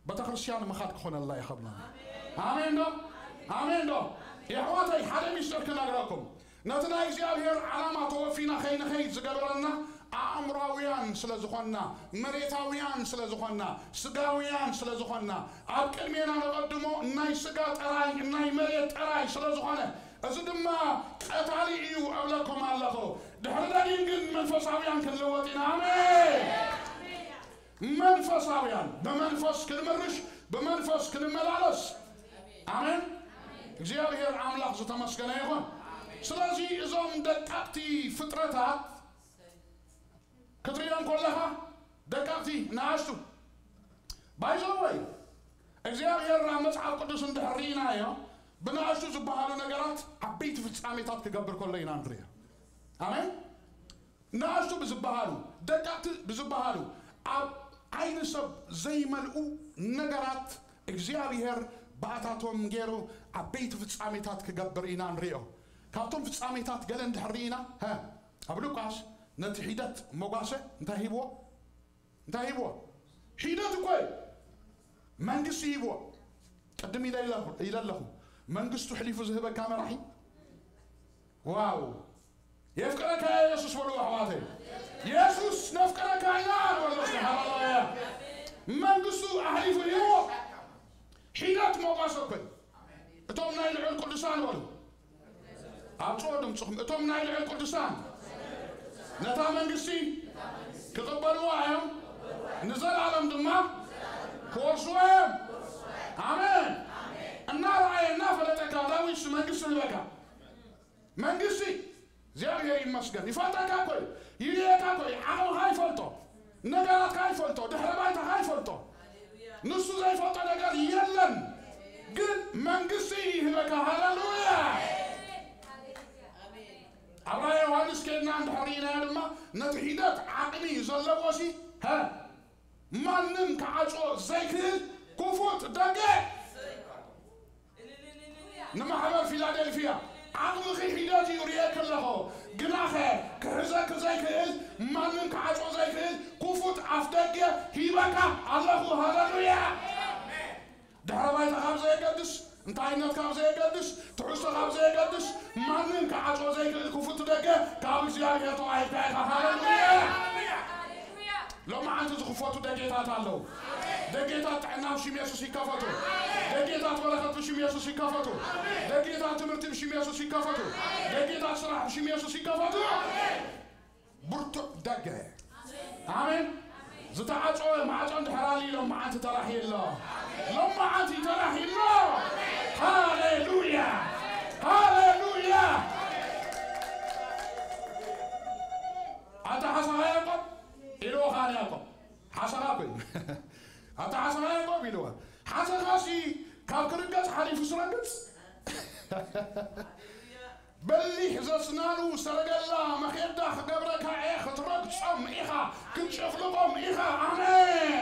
ቤተክርስትያን ምኻድ ክኾነላ ይኸብና። ኣሜን ዶ? ኣሜን ዶ? የሕዋተይ፣ ሓደ ሚስጥር ክነግረኩም። ነቲ ናይ እግዚኣብሔር ዓላማ ተወፊና ከይንኸይድ ዝገበረና ኣእምራውያን ስለ ዝኾንና፣ መሬታውያን ስለ ዝኾንና፣ ስጋውያን ስለ ዝኾንና፣ ኣብ ቅድሜና ነቐድሞ ናይ ስጋ ጥራይ፣ ናይ መሬት ጥራይ ስለ ዝኾነ፣ እዚ ድማ ቀታሊ እዩ እብለኩም ኣለኹ። ድሕሪ ደጊም ግን መንፈሳውያን ክንልወጥ ኢና። ኣሜን። መንፈሳውያን ብመንፈስ ክንምርሽ፣ ብመንፈስ ክንመላለስ። ኣሜን። እግዚኣብሔር ኣምላኽ ዝተመስገነ ይኹን። ስለዚ እዞም ደቀቕቲ ፍጥረታት ክትርእዮም ከለኻ፣ ደቀቕቲ ንኣሽቱ፣ ባይዘወይ እግዚኣብሔር ኣብ መጽሓፍ ቅዱስ እንድሕር ርኢናዮ፣ ብንኣሽቱ ዝበሃሉ ነገራት ዓበይቲ ፍጻሜታት ክገብር ከሎ ኢና ንርእዮ። ኣሜን። ንኣሽቱ ብዝበሃሉ፣ ደቀቕቲ ብዝበሃሉ፣ ኣብ ዓይኒ ሰብ ዘይመልኡ ነገራት እግዚኣብሔር ብኣታቶም ገይሩ ዓበይቲ ፍጻሜታት ክገብር ኢና ንርእዮ። ካብቶም ፍጻሜታት ገለ እንድሕር ርኢና፣ ሀ፣ ኣብ ሉቃስ ነቲ ሒደት መጓሰ እንታይ ሂብዎ? እንታይ ሂብዎ? ሒደት እኮ እዩ። መንግስቲ ሂብዎ። ቅድም ኢለ ኢለ ኣለኹ፣ መንግስቱ ሕሊፉ ዝህበካ መራሒ። ዋው! የፍቅረካ የሱስ በሉ ኣሕዋተይ። የሱስ ነፍቅረካ ኢና በሉ እስኪ። ሃሌሉያ! መንግስቱ ኣሕሊፉ ሂብዎ። ሒደት መጓሰ እኮ እዩ። እቶም ናይ ልዑል ቅዱሳን በሉ። ኣውጽኦ ድምጽኹም። እቶም ናይ ልዑል ቅዱሳን ነታ መንግስቲ ክቕበልዋ እዮም፣ ንዘለኣለም ድማ ክወርስዋ እዮም። ኣሜን። እናረኣየ እናፈለጠካ ዳዊት መንግስቲ ዝበካ መንግስቲ እግዚኣብሔር ይመስገን። ይፈልጠካ እኮ እዩ፣ ይርእየካ እኮ እዩ። ዓቕምኻ ይፈልጦ፣ ነገራትካ ይፈልጦ፣ ድሕረ ባይታኻ ይፈልጦ። ንሱ ዘይፈልጦ ነገር የለን። ግን መንግስቲ ይህበካ። ሃሌሉያ! ኣብ ራእየ ዮሃንስ ከድና እንድሕር ርኢናዮ ድማ ነቲ ሒደት ዓቕሚ ዘለዎ ሲ፣ ሀ፣ ማንም ክዓጾ ዘይክእል ክፉት ደገ። ንማሕበር ፊላደልፊያ ዓቕምኺ ሒደት እዩ ርእየኪ ኣለኹ፣ ግናኸ ክሕዘኪ ዘይክእል፣ ማንም ክዓጾ ዘይክእል ክፉት ኣፍ ደገ ሂበካ ኣለኹ። ሃሌሉያ! ድሕረ ባይታ ካብ ዘየገድስ፣ እንታይነት ካብ ዘየገድስ፣ ትሕዝቶ ካብ ዘየገድስ፣ ማንም ክዓጾ ዘይክእል ክፉት ደገ ካብ እግዚኣብሔር ተዋሂብካ ኢኻ። ሃሌሉያ! ሎማዓንቲ ዝኽፈቱ ደጌታት ኣለዉ። ደጌታት ጥዕና ብሽም የሱስ ይከፈቱ። ደጌታት በረኸት ብሽም የሱስ ይከፈቱ። ደጌታት ትምህርቲ ብሽም የሱስ ይከፈቱ። ደጌታት ስራሕ ብሽም የሱስ ይከፈቱ። ብርቱዕ ደገ። ኣሜን። ዝተዓጸወ ማዕጾ እንድሕር ኣሎ ሎማዓንቲ ተራሒ ኣሎ። ሎማዓንቲ ተራሒ ኣሎ። ሃሌሉያ! ሃሌሉያ! ኣታ ሓሳኻ ያዕቆብ ኢልዎ ኻን ያዕቆብ ሓሳኻ እኮ እዩ። ኣታ ሓሳኻ ያዕቆብ ኢልዎ ሓሳኻሲ ካብ ክርገጽ ሓሊፉ ስረግጽ በሊሕ ዘስናኑ ሰረገላ መኼዳ ክገብረካ እየ፣ ክትረግጾም ኢኻ፣ ክትጭፍልቖም ኢኻ። ኣሜን።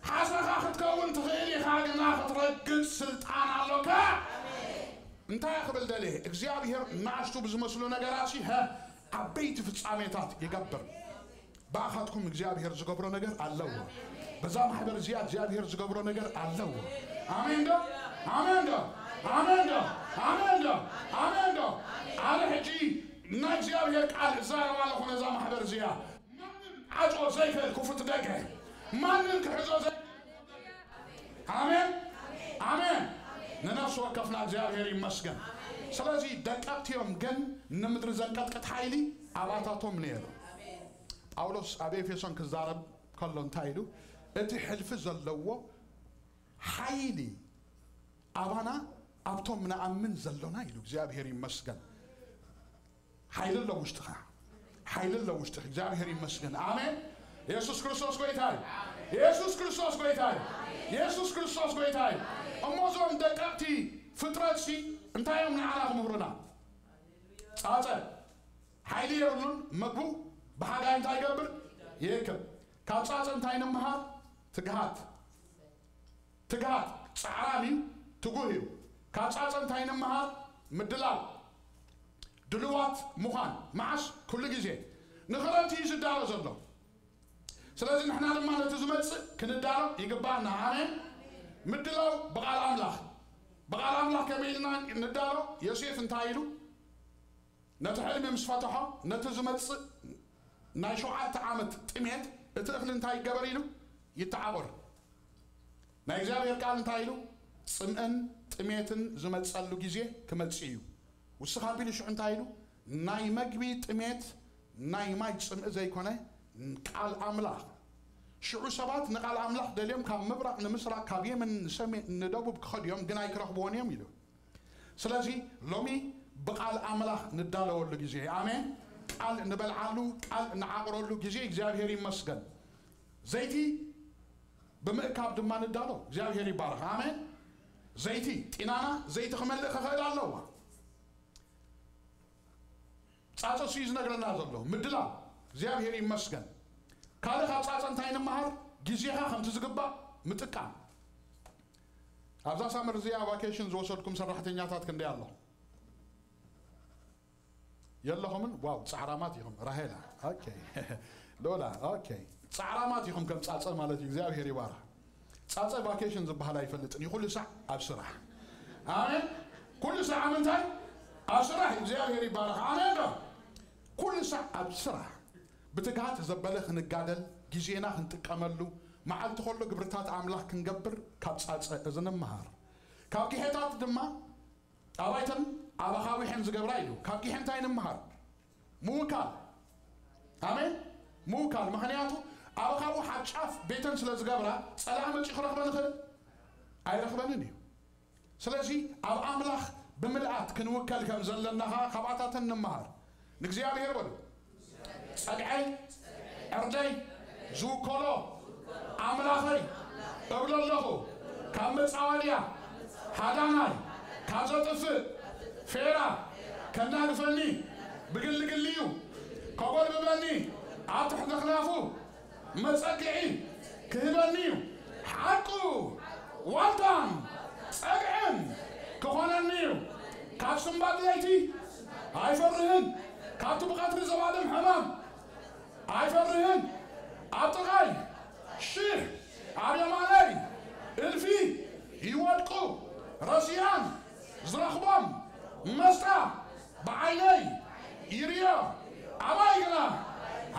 ሓሳኻ ክትከውን ትኽእል ኢኻ፣ ግና ክትረግጽ ስልጣን ኣሎካ። እንታይ ክብል ደልየ እግዚኣብሔር ንኣሽቱ ብዝመስሉ ነገራሲ ሀ ዓበይቲ ፍጻሜታት ይገብር። ብኣኻትኩም እግዚኣብሔር ዝገብሮ ነገር ኣለዎ። በዛ ማሕበር እዚኣ እግዚኣብሔር ዝገብሮ ነገር ኣለዎ። ኣሜን ዶ? ኣሜን ዶ? ኣሜን ዶ? ኣሜን ዶ? ኣሜን ዶ? ኣነ ሕጂ ናይ እግዚኣብሔር ቃል እዛረብ ኣለኹ ነዛ ማሕበር እዚኣ። ማንም ዓጾ ዘይክእል ክፉት ደገ፣ ማንም ክሕዞ ዘይ ኣሜን፣ ኣሜን። ንነፍሲ ወከፍና እግዚኣብሔር ይመስገን። ስለዚ ደቀቕቲ እዮም፣ ግን ንምድሪ ዘንቀጥቅጥ ሓይሊ ኣባታቶም ነይሩ። ጳውሎስ ኣብ ኤፌሶን ክዛረብ ከሎ እንታይ ኢሉ? እቲ ሕልፊ ዘለዎ ሓይሊ ኣባና ኣብቶም ንኣምን ዘሎና ኢሉ። እግዚኣብሔር ይመስገን። ሓይሊ ኣሎ ውሽጥኻ፣ ሓይሊ ኣሎ ውሽጥኻ። እግዚኣብሔር ይመስገን። ኣሜን። የሱስ ክርስቶስ ጎይታ እዩ። የሱስ ክርስቶስ ጎይታ እዩ። የሱስ ክርስቶስ ጎይታ እዩ። እሞ እዞም ደቀቕቲ ፍጥረትሲ እንታይ እዮም ንዓና ክምህሩና? ጻጸ ሓይሊ የብሉን። መግቡ ብሓጋይ እንታይ ይገብር? ይእክብ። ካብ ጻጸ እንታይ ንምሃር? ትግሃት። ትግሃት ጻዕራም እዩ፣ ትጉህ እዩ። ካብ ጻጸ እንታይ ንምሃር? ምድላው፣ ድልዋት ምዃን። መዓስ? ኩሉ ግዜ። ንኽረምቲ እዩ ዝዳሎ ዘሎ። ስለዚ ንሕና ድማ ነቲ ዝመጽእ ክንዳሎ ይግባኣና። ኣሜን። ምድላው ብቓል ኣምላኽ። ብቓል ኣምላኽ ከመይ ኢልና ንዳሎ? ዮሴፍ እንታይ ኢሉ? ነቲ ሕልሚ ምስ ፈትሖ፣ ነቲ ዝመጽእ ናይ ሸውዓተ ዓመት ጥሜት፣ እቲ እኽሊ እንታይ ይገበር ኢሉ? ይተዓቑር። ናይ እግዚኣብሔር ቃል እንታይ ኢሉ? ጽምእን ጥሜትን ዝመጸሉ ግዜ ክመጽእ እዩ። ውስኽ ኣቢሉ ሽዑ እንታይ ኢሉ? ናይ መግቢ ጥሜት፣ ናይ ማይ ጽምኢ ዘይኮነ፣ ቃል ኣምላኽ። ሽዑ ሰባት ንቃል ኣምላኽ ደልዮም ካብ ምብራቕ ንምስራቕ፣ ካብ የመን ንሰሜን ንደቡብ ክኸዱ እዮም፣ ግን ኣይክረኽብዎን እዮም ኢሉ። ስለዚ ሎሚ ብቃል ኣምላኽ ንዳለወሉ ግዜ፣ ኣሜን። ቃል ንበልዓሉ፣ ቃል ንዓቕረሉ ግዜ። እግዚኣብሔር ይመስገን። ዘይቲ ብምእካብ ድማ ንዳሎ። እግዚኣብሔር ይባረኽ። ኣሜን። ዘይቲ ጢናና ዘይቲ ክመልእ ክኽእል ኣለዋ። ጻጸ እሱ እዩ ዝነግረና ዘሎ ምድላው። እግዚኣብሔር ይመስገን። ካልእ ካብ ጻጸ እንታይ ንምሃር? ግዜኻ ከምቲ ዝግባእ ምጥቃም። ኣብዛ ሳመር እዚኣ ቫኬሽን ዝወሰድኩም ሰራሕተኛታት ክንደይ ኣሎ? የለኹምን? ዋው፣ ጻዕራማት ኢኹም። ራሄላ፣ ኦኬ። ሎላ፣ ኦኬ። ጻዕራማት ኢኹም ከም ጻጸ ማለት እዩ። እግዚኣብሔር ይባርኽ። ጻጸ ቫኬሽን ዝበሃል ኣይፈልጥን እዩ። ኩሉ ሳዕ ኣብ ስራሕ። ኣሜን። ኩሉ ሳዕ ኣብ ምንታይ? ኣብ ስራሕ። እግዚኣብሔር ይባረኽ። ኣሜን ዶ? ኩሉ ሳዕ ኣብ ስራሕ። ብትግሃት ዘበለ ክንጋደል፣ ግዜና ክንጥቀመሉ፣ መዓልቲ ከሎ ግብርታት ኣምላኽ ክንገብር ካብ ጻጸ እዚ ንምሃር። ካብ ጊሔታት ድማ ኣባይተን ኣብ ኣኻዊሐን ዝገብራ ኢሉ። ካብ ጊሔ እንታይ ንምሃር? ምውካል። ኣሜን። ምውካል። ምኽንያቱ ኣብ ኣኻዊሕ ኣብ ጫፍ ቤተን ስለ ዝገብራ ጸላኢ መጺኡ ክረኽበን ይኽእል? ኣይረኽበንን እዩ። ስለዚ ኣብ ኣምላኽ ብምልኣት ክንውከል ከም ዘለና ኸኣ ካብኣታተን ንምሃር። ንእግዚኣብሔር በሉ። ጸግዐይ፣ ዕርደይ፣ ዝውከሎ ኣምላኸይ እብሎ ኣለኹ። ካብ መጻወድያ ሃዳናይ፣ ካብ ዘጥፍእ ፌራ ከናግፈኒ፣ ብግልግልዩ ከጎልብበኒ፣ ኣብ ትሕቲ ኣኽናፉ መጸግዒ ክህበኒ እዩ። ሓቁ ዋልታን ጸግዕን ክኾነኒ እዩ። ካብ ስንባድ ለይቲ ኣይፈርህን፣ ካብቲ ብቐትሪ ዘባድም ሕማም ኣይፈርህን። ኣብ ጥቓይ ሽሕ፣ ኣብ የማነይ እልፊ ይወድቁ፣ ረሲኣን ዝረኽቦም መስጣ ብዓይነይ ይርዮ፣ ኣባይ ግና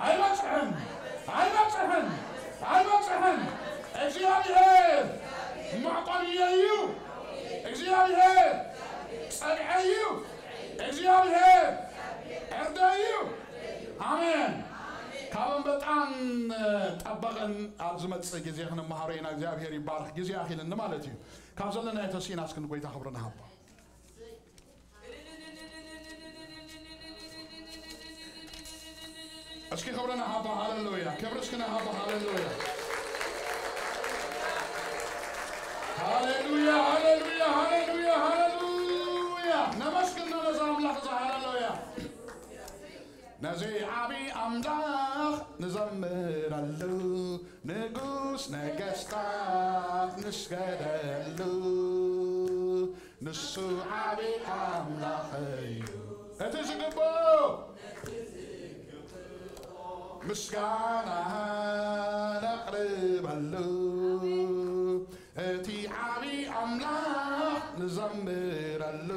ኣይበጽሕን፣ ኣይበጽሕን፣ ኣይበጽሕን። እግዚኣብሔር መዕቆብየይ እዩ። እግዚኣብሔር ጸግዐይ እዩ። እግዚኣብሔር ዕርደይ እዩ። ኣሜን። ካብ ኣንበጣን ጠበቕን ኣብ ዝመጽእ ግዜ ክንመሃሮ ኢና። እግዚኣብሔር ይባርኽ። ግዜ ኣኺልኒ ማለት እዩ። ካብ ዘለናዮ ተሲእና እስኪ ንጎይታ ክብሪ ንሃቦ። እስኪ ክብሪ ንሃቦ። ሃሌሉያ። ክብሪ እስኪ ንሃቦ። ሃሌሉያ። ሃሌሉያ፣ ሃሌሉያ፣ ሃሌሉያ፣ ሃሌሉያ። ነመስግን ነዛ ኣምላኽ እዛ። ሃሌሉያ። ነዚ ዓቢ ኣምላኽ ንዘምረሉ፣ ንጉስ ነገስታት ንስገደሉ። ንሱ ዓቢ ኣምላኽ እዩ። እቲ ዝግብኦ ምስጋና ነቕርበሉ። እቲ ዓቢ ኣምላኽ ንዘምረሉ፣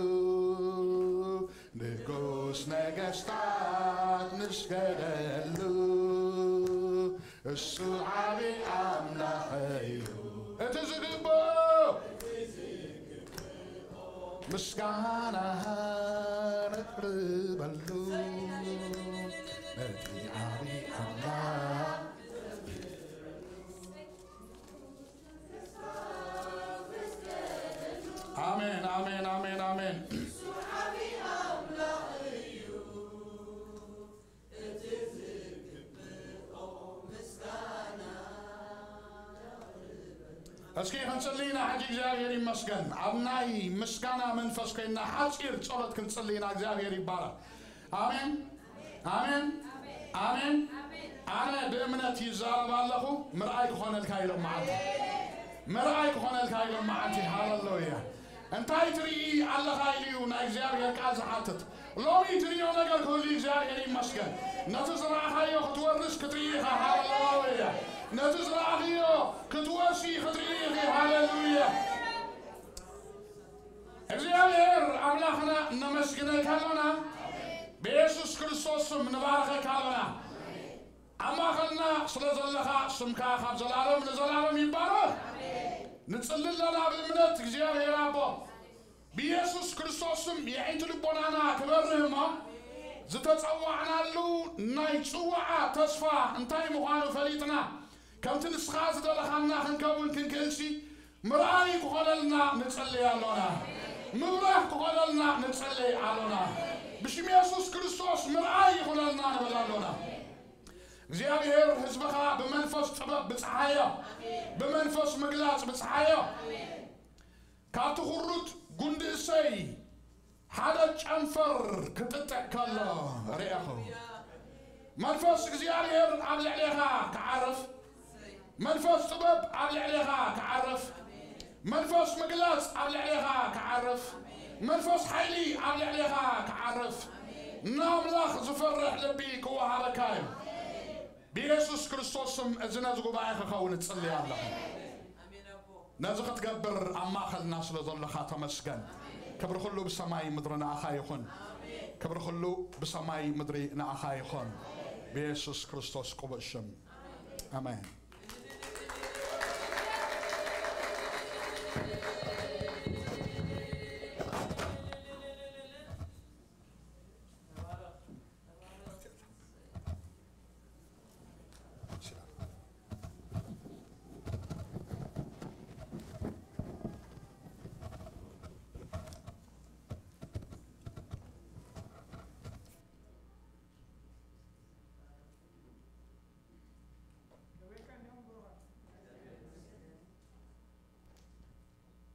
ንጉስ ነገስታት ንስገደሉ። እሱ ዓቢ ኣምላኽ እዩ። እቲ ዝግብኦ ምስጋና ነቕርበሉ። ነቲ ዓቢ ኣምላኽ። ኣሜን፣ ኣሜን፣ ኣሜን፣ ኣሜን። እስኪ ክንጽሊ ኢና ሕጂ። እግዚኣብሔር ይመስገን። ኣብ ናይ ምስጋና መንፈስ ኮይንና ሓጺር ጸሎት ክንጽሊ ኢና። እግዚኣብሔር ይባረክ። ኣሜን፣ ኣሜን፣ ኣሜን። ኣነ ብእምነት ይዛረብ ኣለኹ። ምርኣይ ክኾነልካ ኢሎም መዓልቲ፣ ምርኣይ ክኾነልካ ኢሎም መዓልቲ። ሃሌሉያ። እንታይ ትርኢ ኣለኻ ኢሉ እዩ ናይ እግዚኣብሔር ቃል ዝሓትት። ሎሚ ትርእዮ ነገር ክህሉ እግዚኣብሔር ይመስገን። ነቲ ዝረኣኻዮ ክትወርስ ክትርኢ ኢኻ። ሃሌሉያ። ነቲ ዝረኣኽዮ ክትወርሲ ክትርኢ ኢኺ። ሃሌሉያ። እግዚኣብሔር ኣምላኽና እነመስግነካ ኣሎና። ብየሱስ ክርስቶስ ስም ንባርኸካ ኣሎና። ኣብ ማእኸልና ስለ ዘለኻ ስምካ ካብ ዘላለም ንዘላለም ይባረኽ። ንጽሊ ኣለና ብእምነት። እግዚኣብሔር ኣቦ፣ ብየሱስ ክርስቶስ ስም የዒንቲ ልቦናና ክበርህ እሞ፣ ዝተጸዋዕናሉ ናይ ጽዋዓ ተስፋ እንታይ ምዃኑ ፈሊጥና፣ ከምቲ ንስኻ ዝደለኻና ክንከውን ክንክእልሲ፣ ምርኣይ ክኾነልና ንጽልይ ኣሎና። ምብራህ ክኾነልና ንጽልይ ኣሎና። ብሽም የሱስ ክርስቶስ ምርኣይ ይኹነልና ንብል ኣሎና። እግዚኣብሔር ህዝብኻ ብመንፈስ ጥበብ ብጽሓዮ፣ ብመንፈስ ምግላጽ ብጽሓዮ። ካብቲ ኹሩት ጉንዲ እሰይ ሓደ ጨንፈር ክጥጥዕ ከሎ ርኤኹ። መንፈስ እግዚኣብሔር ኣብ ልዕሌኻ ክዓርፍ፣ መንፈስ ጥበብ ኣብ ልዕሌኻ ክዓርፍ፣ መንፈስ ምግላጽ ኣብ ልዕሌኻ ክዓርፍ፣ መንፈስ ሓይሊ ኣብ ልዕሌኻ ክዓርፍ፣ ንኣምላኽ ዝፈርሕ ልቢ ክወሃበካ እዩ። ብየሱስ ክርስቶስ ስም እዚ ነዚ ጉባኤ ክኸውን እጽሊ ኣለኹ። ነዚ ክትገብር ኣብ ማእኸልና ስለ ዘለኻ ተመስገን። ክብሪ ኩሉ ብሰማይ ምድሪ ንኣኻ ይኹን። ክብሪ ኩሉ ብሰማይ ምድሪ ንኣኻ ይኹን። ብየሱስ ክርስቶስ ቅቡእ ሽም። ኣሜን።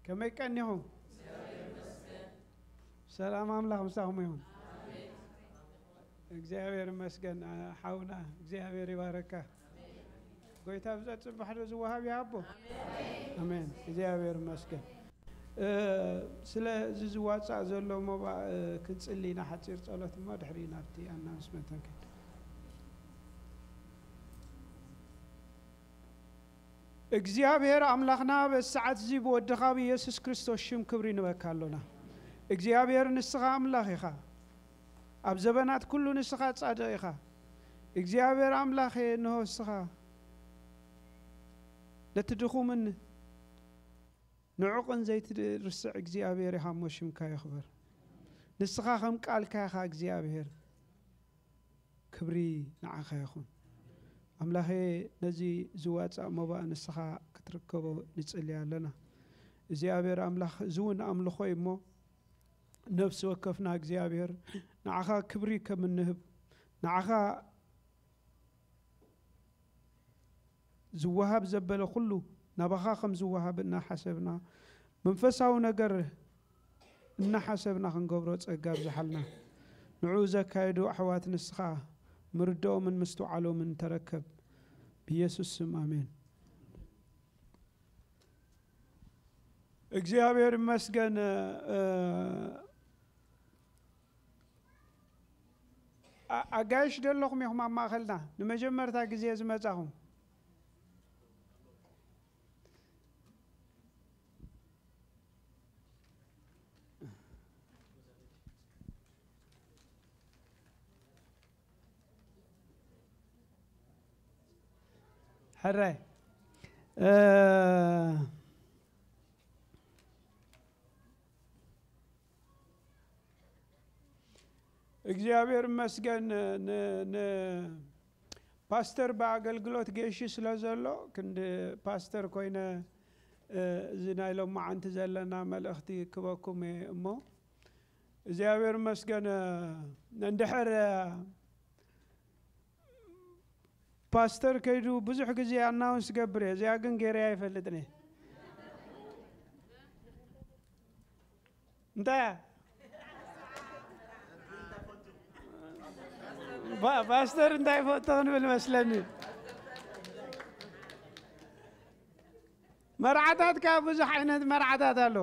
ከመይ ቀኒኹም? ሰላም ኣምላኽ ምሳኹም ይኹን። እግዚኣብሔር ይመስገን። ሓውና እግዚኣብሔር ይባረካ። ጎይታ ብዘት ጽባሕ ዶ ዝወሃብ ይሃቦ። ኣሜን። እግዚኣብሔር ይመስገን። እ፣ ስለ እዚ ዝዋጻእ ዘሎ ሞባእ፣ እ፣ ክንጽሊ ኢና ሓጺር ጸሎት እሞ ድሕሪ ናብቲ ኣናውንስመንት ክንከድ። እግዚኣብሔር ኣምላኽና በዚ ሰዓት እዚ ብወድኻ ብየሱስ ክርስቶስ ሽም ክብሪ ንበካ ኣሎና። እግዚኣብሔር ንስኻ ኣምላኽ ኢኻ። ኣብ ዘበናት ኩሉ ንስኻ ጻድቕ ኢኻ። እግዚኣብሔር ኣምላኽ እንሆ ንስኻ ነቲ ድኹምን ንዑቕን ዘይትርስዕ እግዚኣብሔር ኢኻ እሞ ሽምካ ይኽበር። ንስኻ ከም ቃልካ ኢኻ እግዚኣብሔር። ክብሪ ንዓኻ ይኹን። ኣምላኸ ነዚ ዝዋጻእ መባእ ንስኻ ክትርከቦ ንጽሊ ኣለና። እግዚኣብሔር ኣምላኽ እዚ እውን ኣምልኾ እዩ እሞ ነፍሲ ወከፍና እግዚኣብሔር ንዓኻ ክብሪ ከም እንህብ ንዓኻ ዝወሃብ ዘበለ ኩሉ ናባኻ ከም ዝወሃብ እናሓሰብና መንፈሳዊ ነገር እናሓሰብና ክንገብሮ ጸጋ ኣብዝሓልና። ንዕኡ ዘካየዱ ኣሕዋት ንስኻ ምርድኦምን ምስትውዓሎምን ተረከብ። ብየሱስ ስም ኣሜን። እግዚኣብሔር ይመስገን። እ፣ ኣ-፣ ኣጋይሽ ደለኹም ኢኹም ኣብ ማእኸልና ንመጀመርታ ግዜ ዝመጻኹም። ሕራይ፣ እ፣ እግዚኣብሔር ይመስገን። ን-፣ ን-፣ ፓስተር ብኣገልግሎት ገይሹ ስለ ዘሎ ክንዲ ፓስተር ኮይነ፣ እ፣ እዚ ናይ ሎማዓንቲ ዘለና መልእኽቲ ክበኩም እየ እሞ እግዚኣብሔር ይመስገን። እ፣ እንድሕር፣ እ፣ ፓስተር ከይዱ ብዙሕ ግዜ ኣናውንስ ገብር እየ። እዚኣ ግን ገይረያ ኣይፈልጥን እየ። እንታይ እያ? ባ-፣ ፓስተር እንታይ ይፈቶ ክንብል መስለኒ። መርዓታት ከኣ ብዙሕ ዓይነት መርዓታት ኣሎ።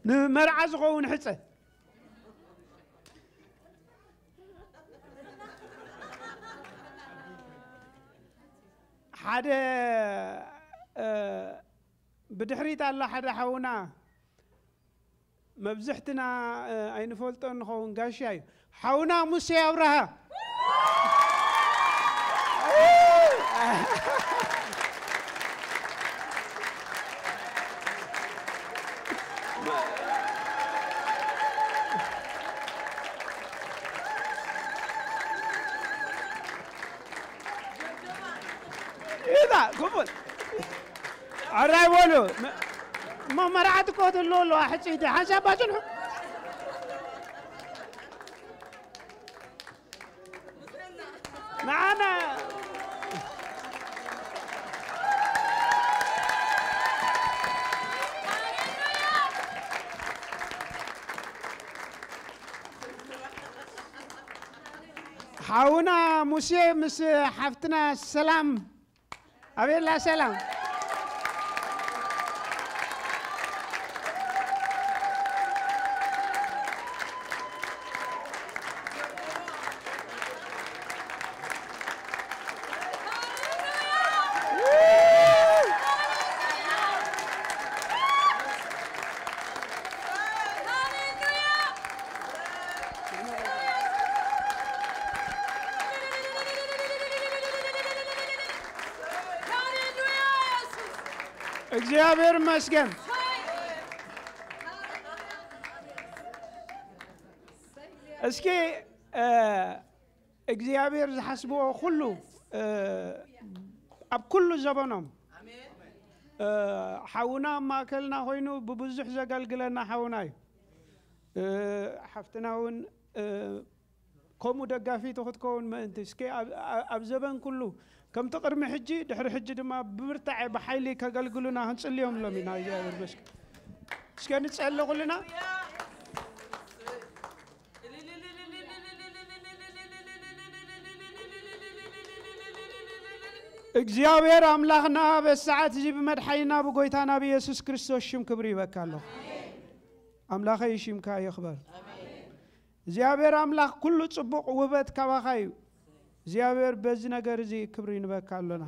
ንመርዓ ዝኸውን ሕጸ። ሓደ፣ እ፣ ብድሕሪት ኣሎ ሓደ ሓውና፣ መብዝሕትና፣ እ፣ ኣይንፈልጦን ንኸውን፣ ጋሻ እዩ። ሓውና ሙሴ ኣብርሃ። ኢታ ክፉት። ኣራይ በሉ። መ-፣ መ-፣ መርዓት እኮ ትህልዎ ኣለዋ፣ ሕጽይቲ። ሓንሳብ ኣጽንሑ። ንዓና ሓውና ሙሴ ምስ ሓፍትና ሰላም ኣቤላ ሰላም። እግዚኣብሔር ይመስገን። እስኪ እግዚኣብሔር ዝሓስብዎ ኩሉ ኣብ ኩሉ ዘበኖም ሓውና ኣብ ማእከልና ኮይኑ ብብዙሕ ዘገልግለና ሓውና እዩ። ሓፍትና እውን ከምኡ ደጋፊቱ ክትከውን ምእንቲ እስኪ ኣብ ዘበን ኩሉ ከምቲ ቅድሚ ሕጂ ድሕሪ ሕጂ ድማ ብብርታዐ ብሓይሊ ከገልግሉና ክንጽልዮም ሎም ኢና እግዚኣብሔር መስገን። እስከ ንጸሊ ኩልና። እግዚኣብሔር ኣምላኽና በዚ ሰዓት እዚ ብመድሓኒና ብጎይታና ብየሱስ ክርስቶስ ሽም ክብሪ ይበካ ኣለኹ። ኣምላኸይ ሽምካ ይኽበር። እግዚኣብሔር ኣምላኽ ኩሉ ጽቡቕ ውበት ካባኻ እዩ። እግዚኣብሔር በዚ ነገር እዚ ክብሪ ንበካ ኣሎና።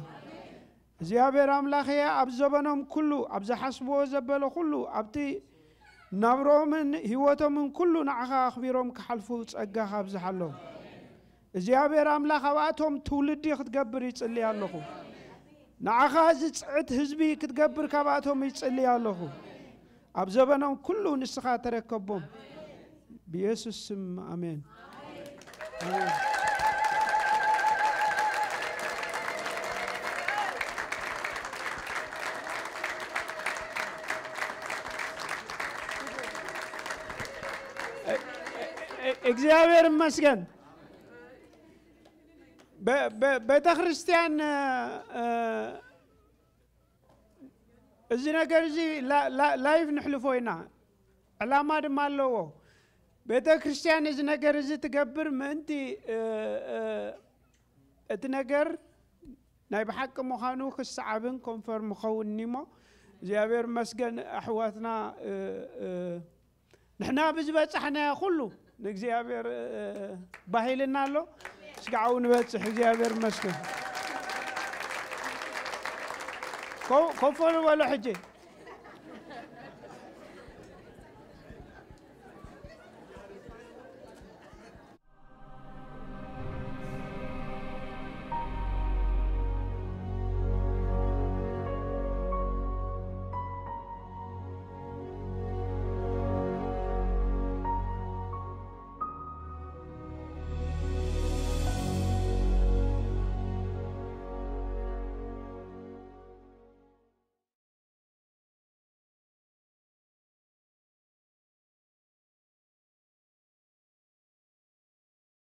እግዚኣብሔር ኣምላኸየ ኣብ ዘበኖም ኩሉ ኣብ ዝሓስብዎ ዘበለ ኩሉ ኣብቲ ናብሮምን ህይወቶምን ኩሉ ንዓኻ ኣኽቢሮም ክሓልፉ ጸጋኻ ኣብዝሓሎም። እግዚኣብሔር ኣምላኽ ኣብኣቶም ትውልዲ ክትገብር ይጽልይ ኣለኹ። ንዓኻ ዝጽዕት ህዝቢ ክትገብር ካብኣቶም ይጽልይ ኣለኹ። ኣብ ዘበኖም ኩሉ ንስኻ ተረከቦም። ብየሱስ ስም ኣሜን። ኣሜን። እግዚኣብሔር ይመስገን። ቤተ ክርስቲያን እዚ ነገር እዚ ላይፍ ንሕልፎ ኢና። ዕላማ ድማ ኣለዎ። ቤተ ክርስቲያን እዚ ነገር እዚ ትገብር ምእንቲ እቲ ነገር ናይ ብሓቂ ምዃኑ ክሰዓብን ኮንፈርም ኸውን እሞ እግዚኣብሔር መስገን ኣሕዋትና ንሕና ብዝበጻሕናዮ ኩሉ ንእግዚኣብሔር ባሂልና ኣሎ። ስጋዓው ንበጽሕ እግዚኣብሔር መስገን። ኮፈሉ በሎ ሕጂ።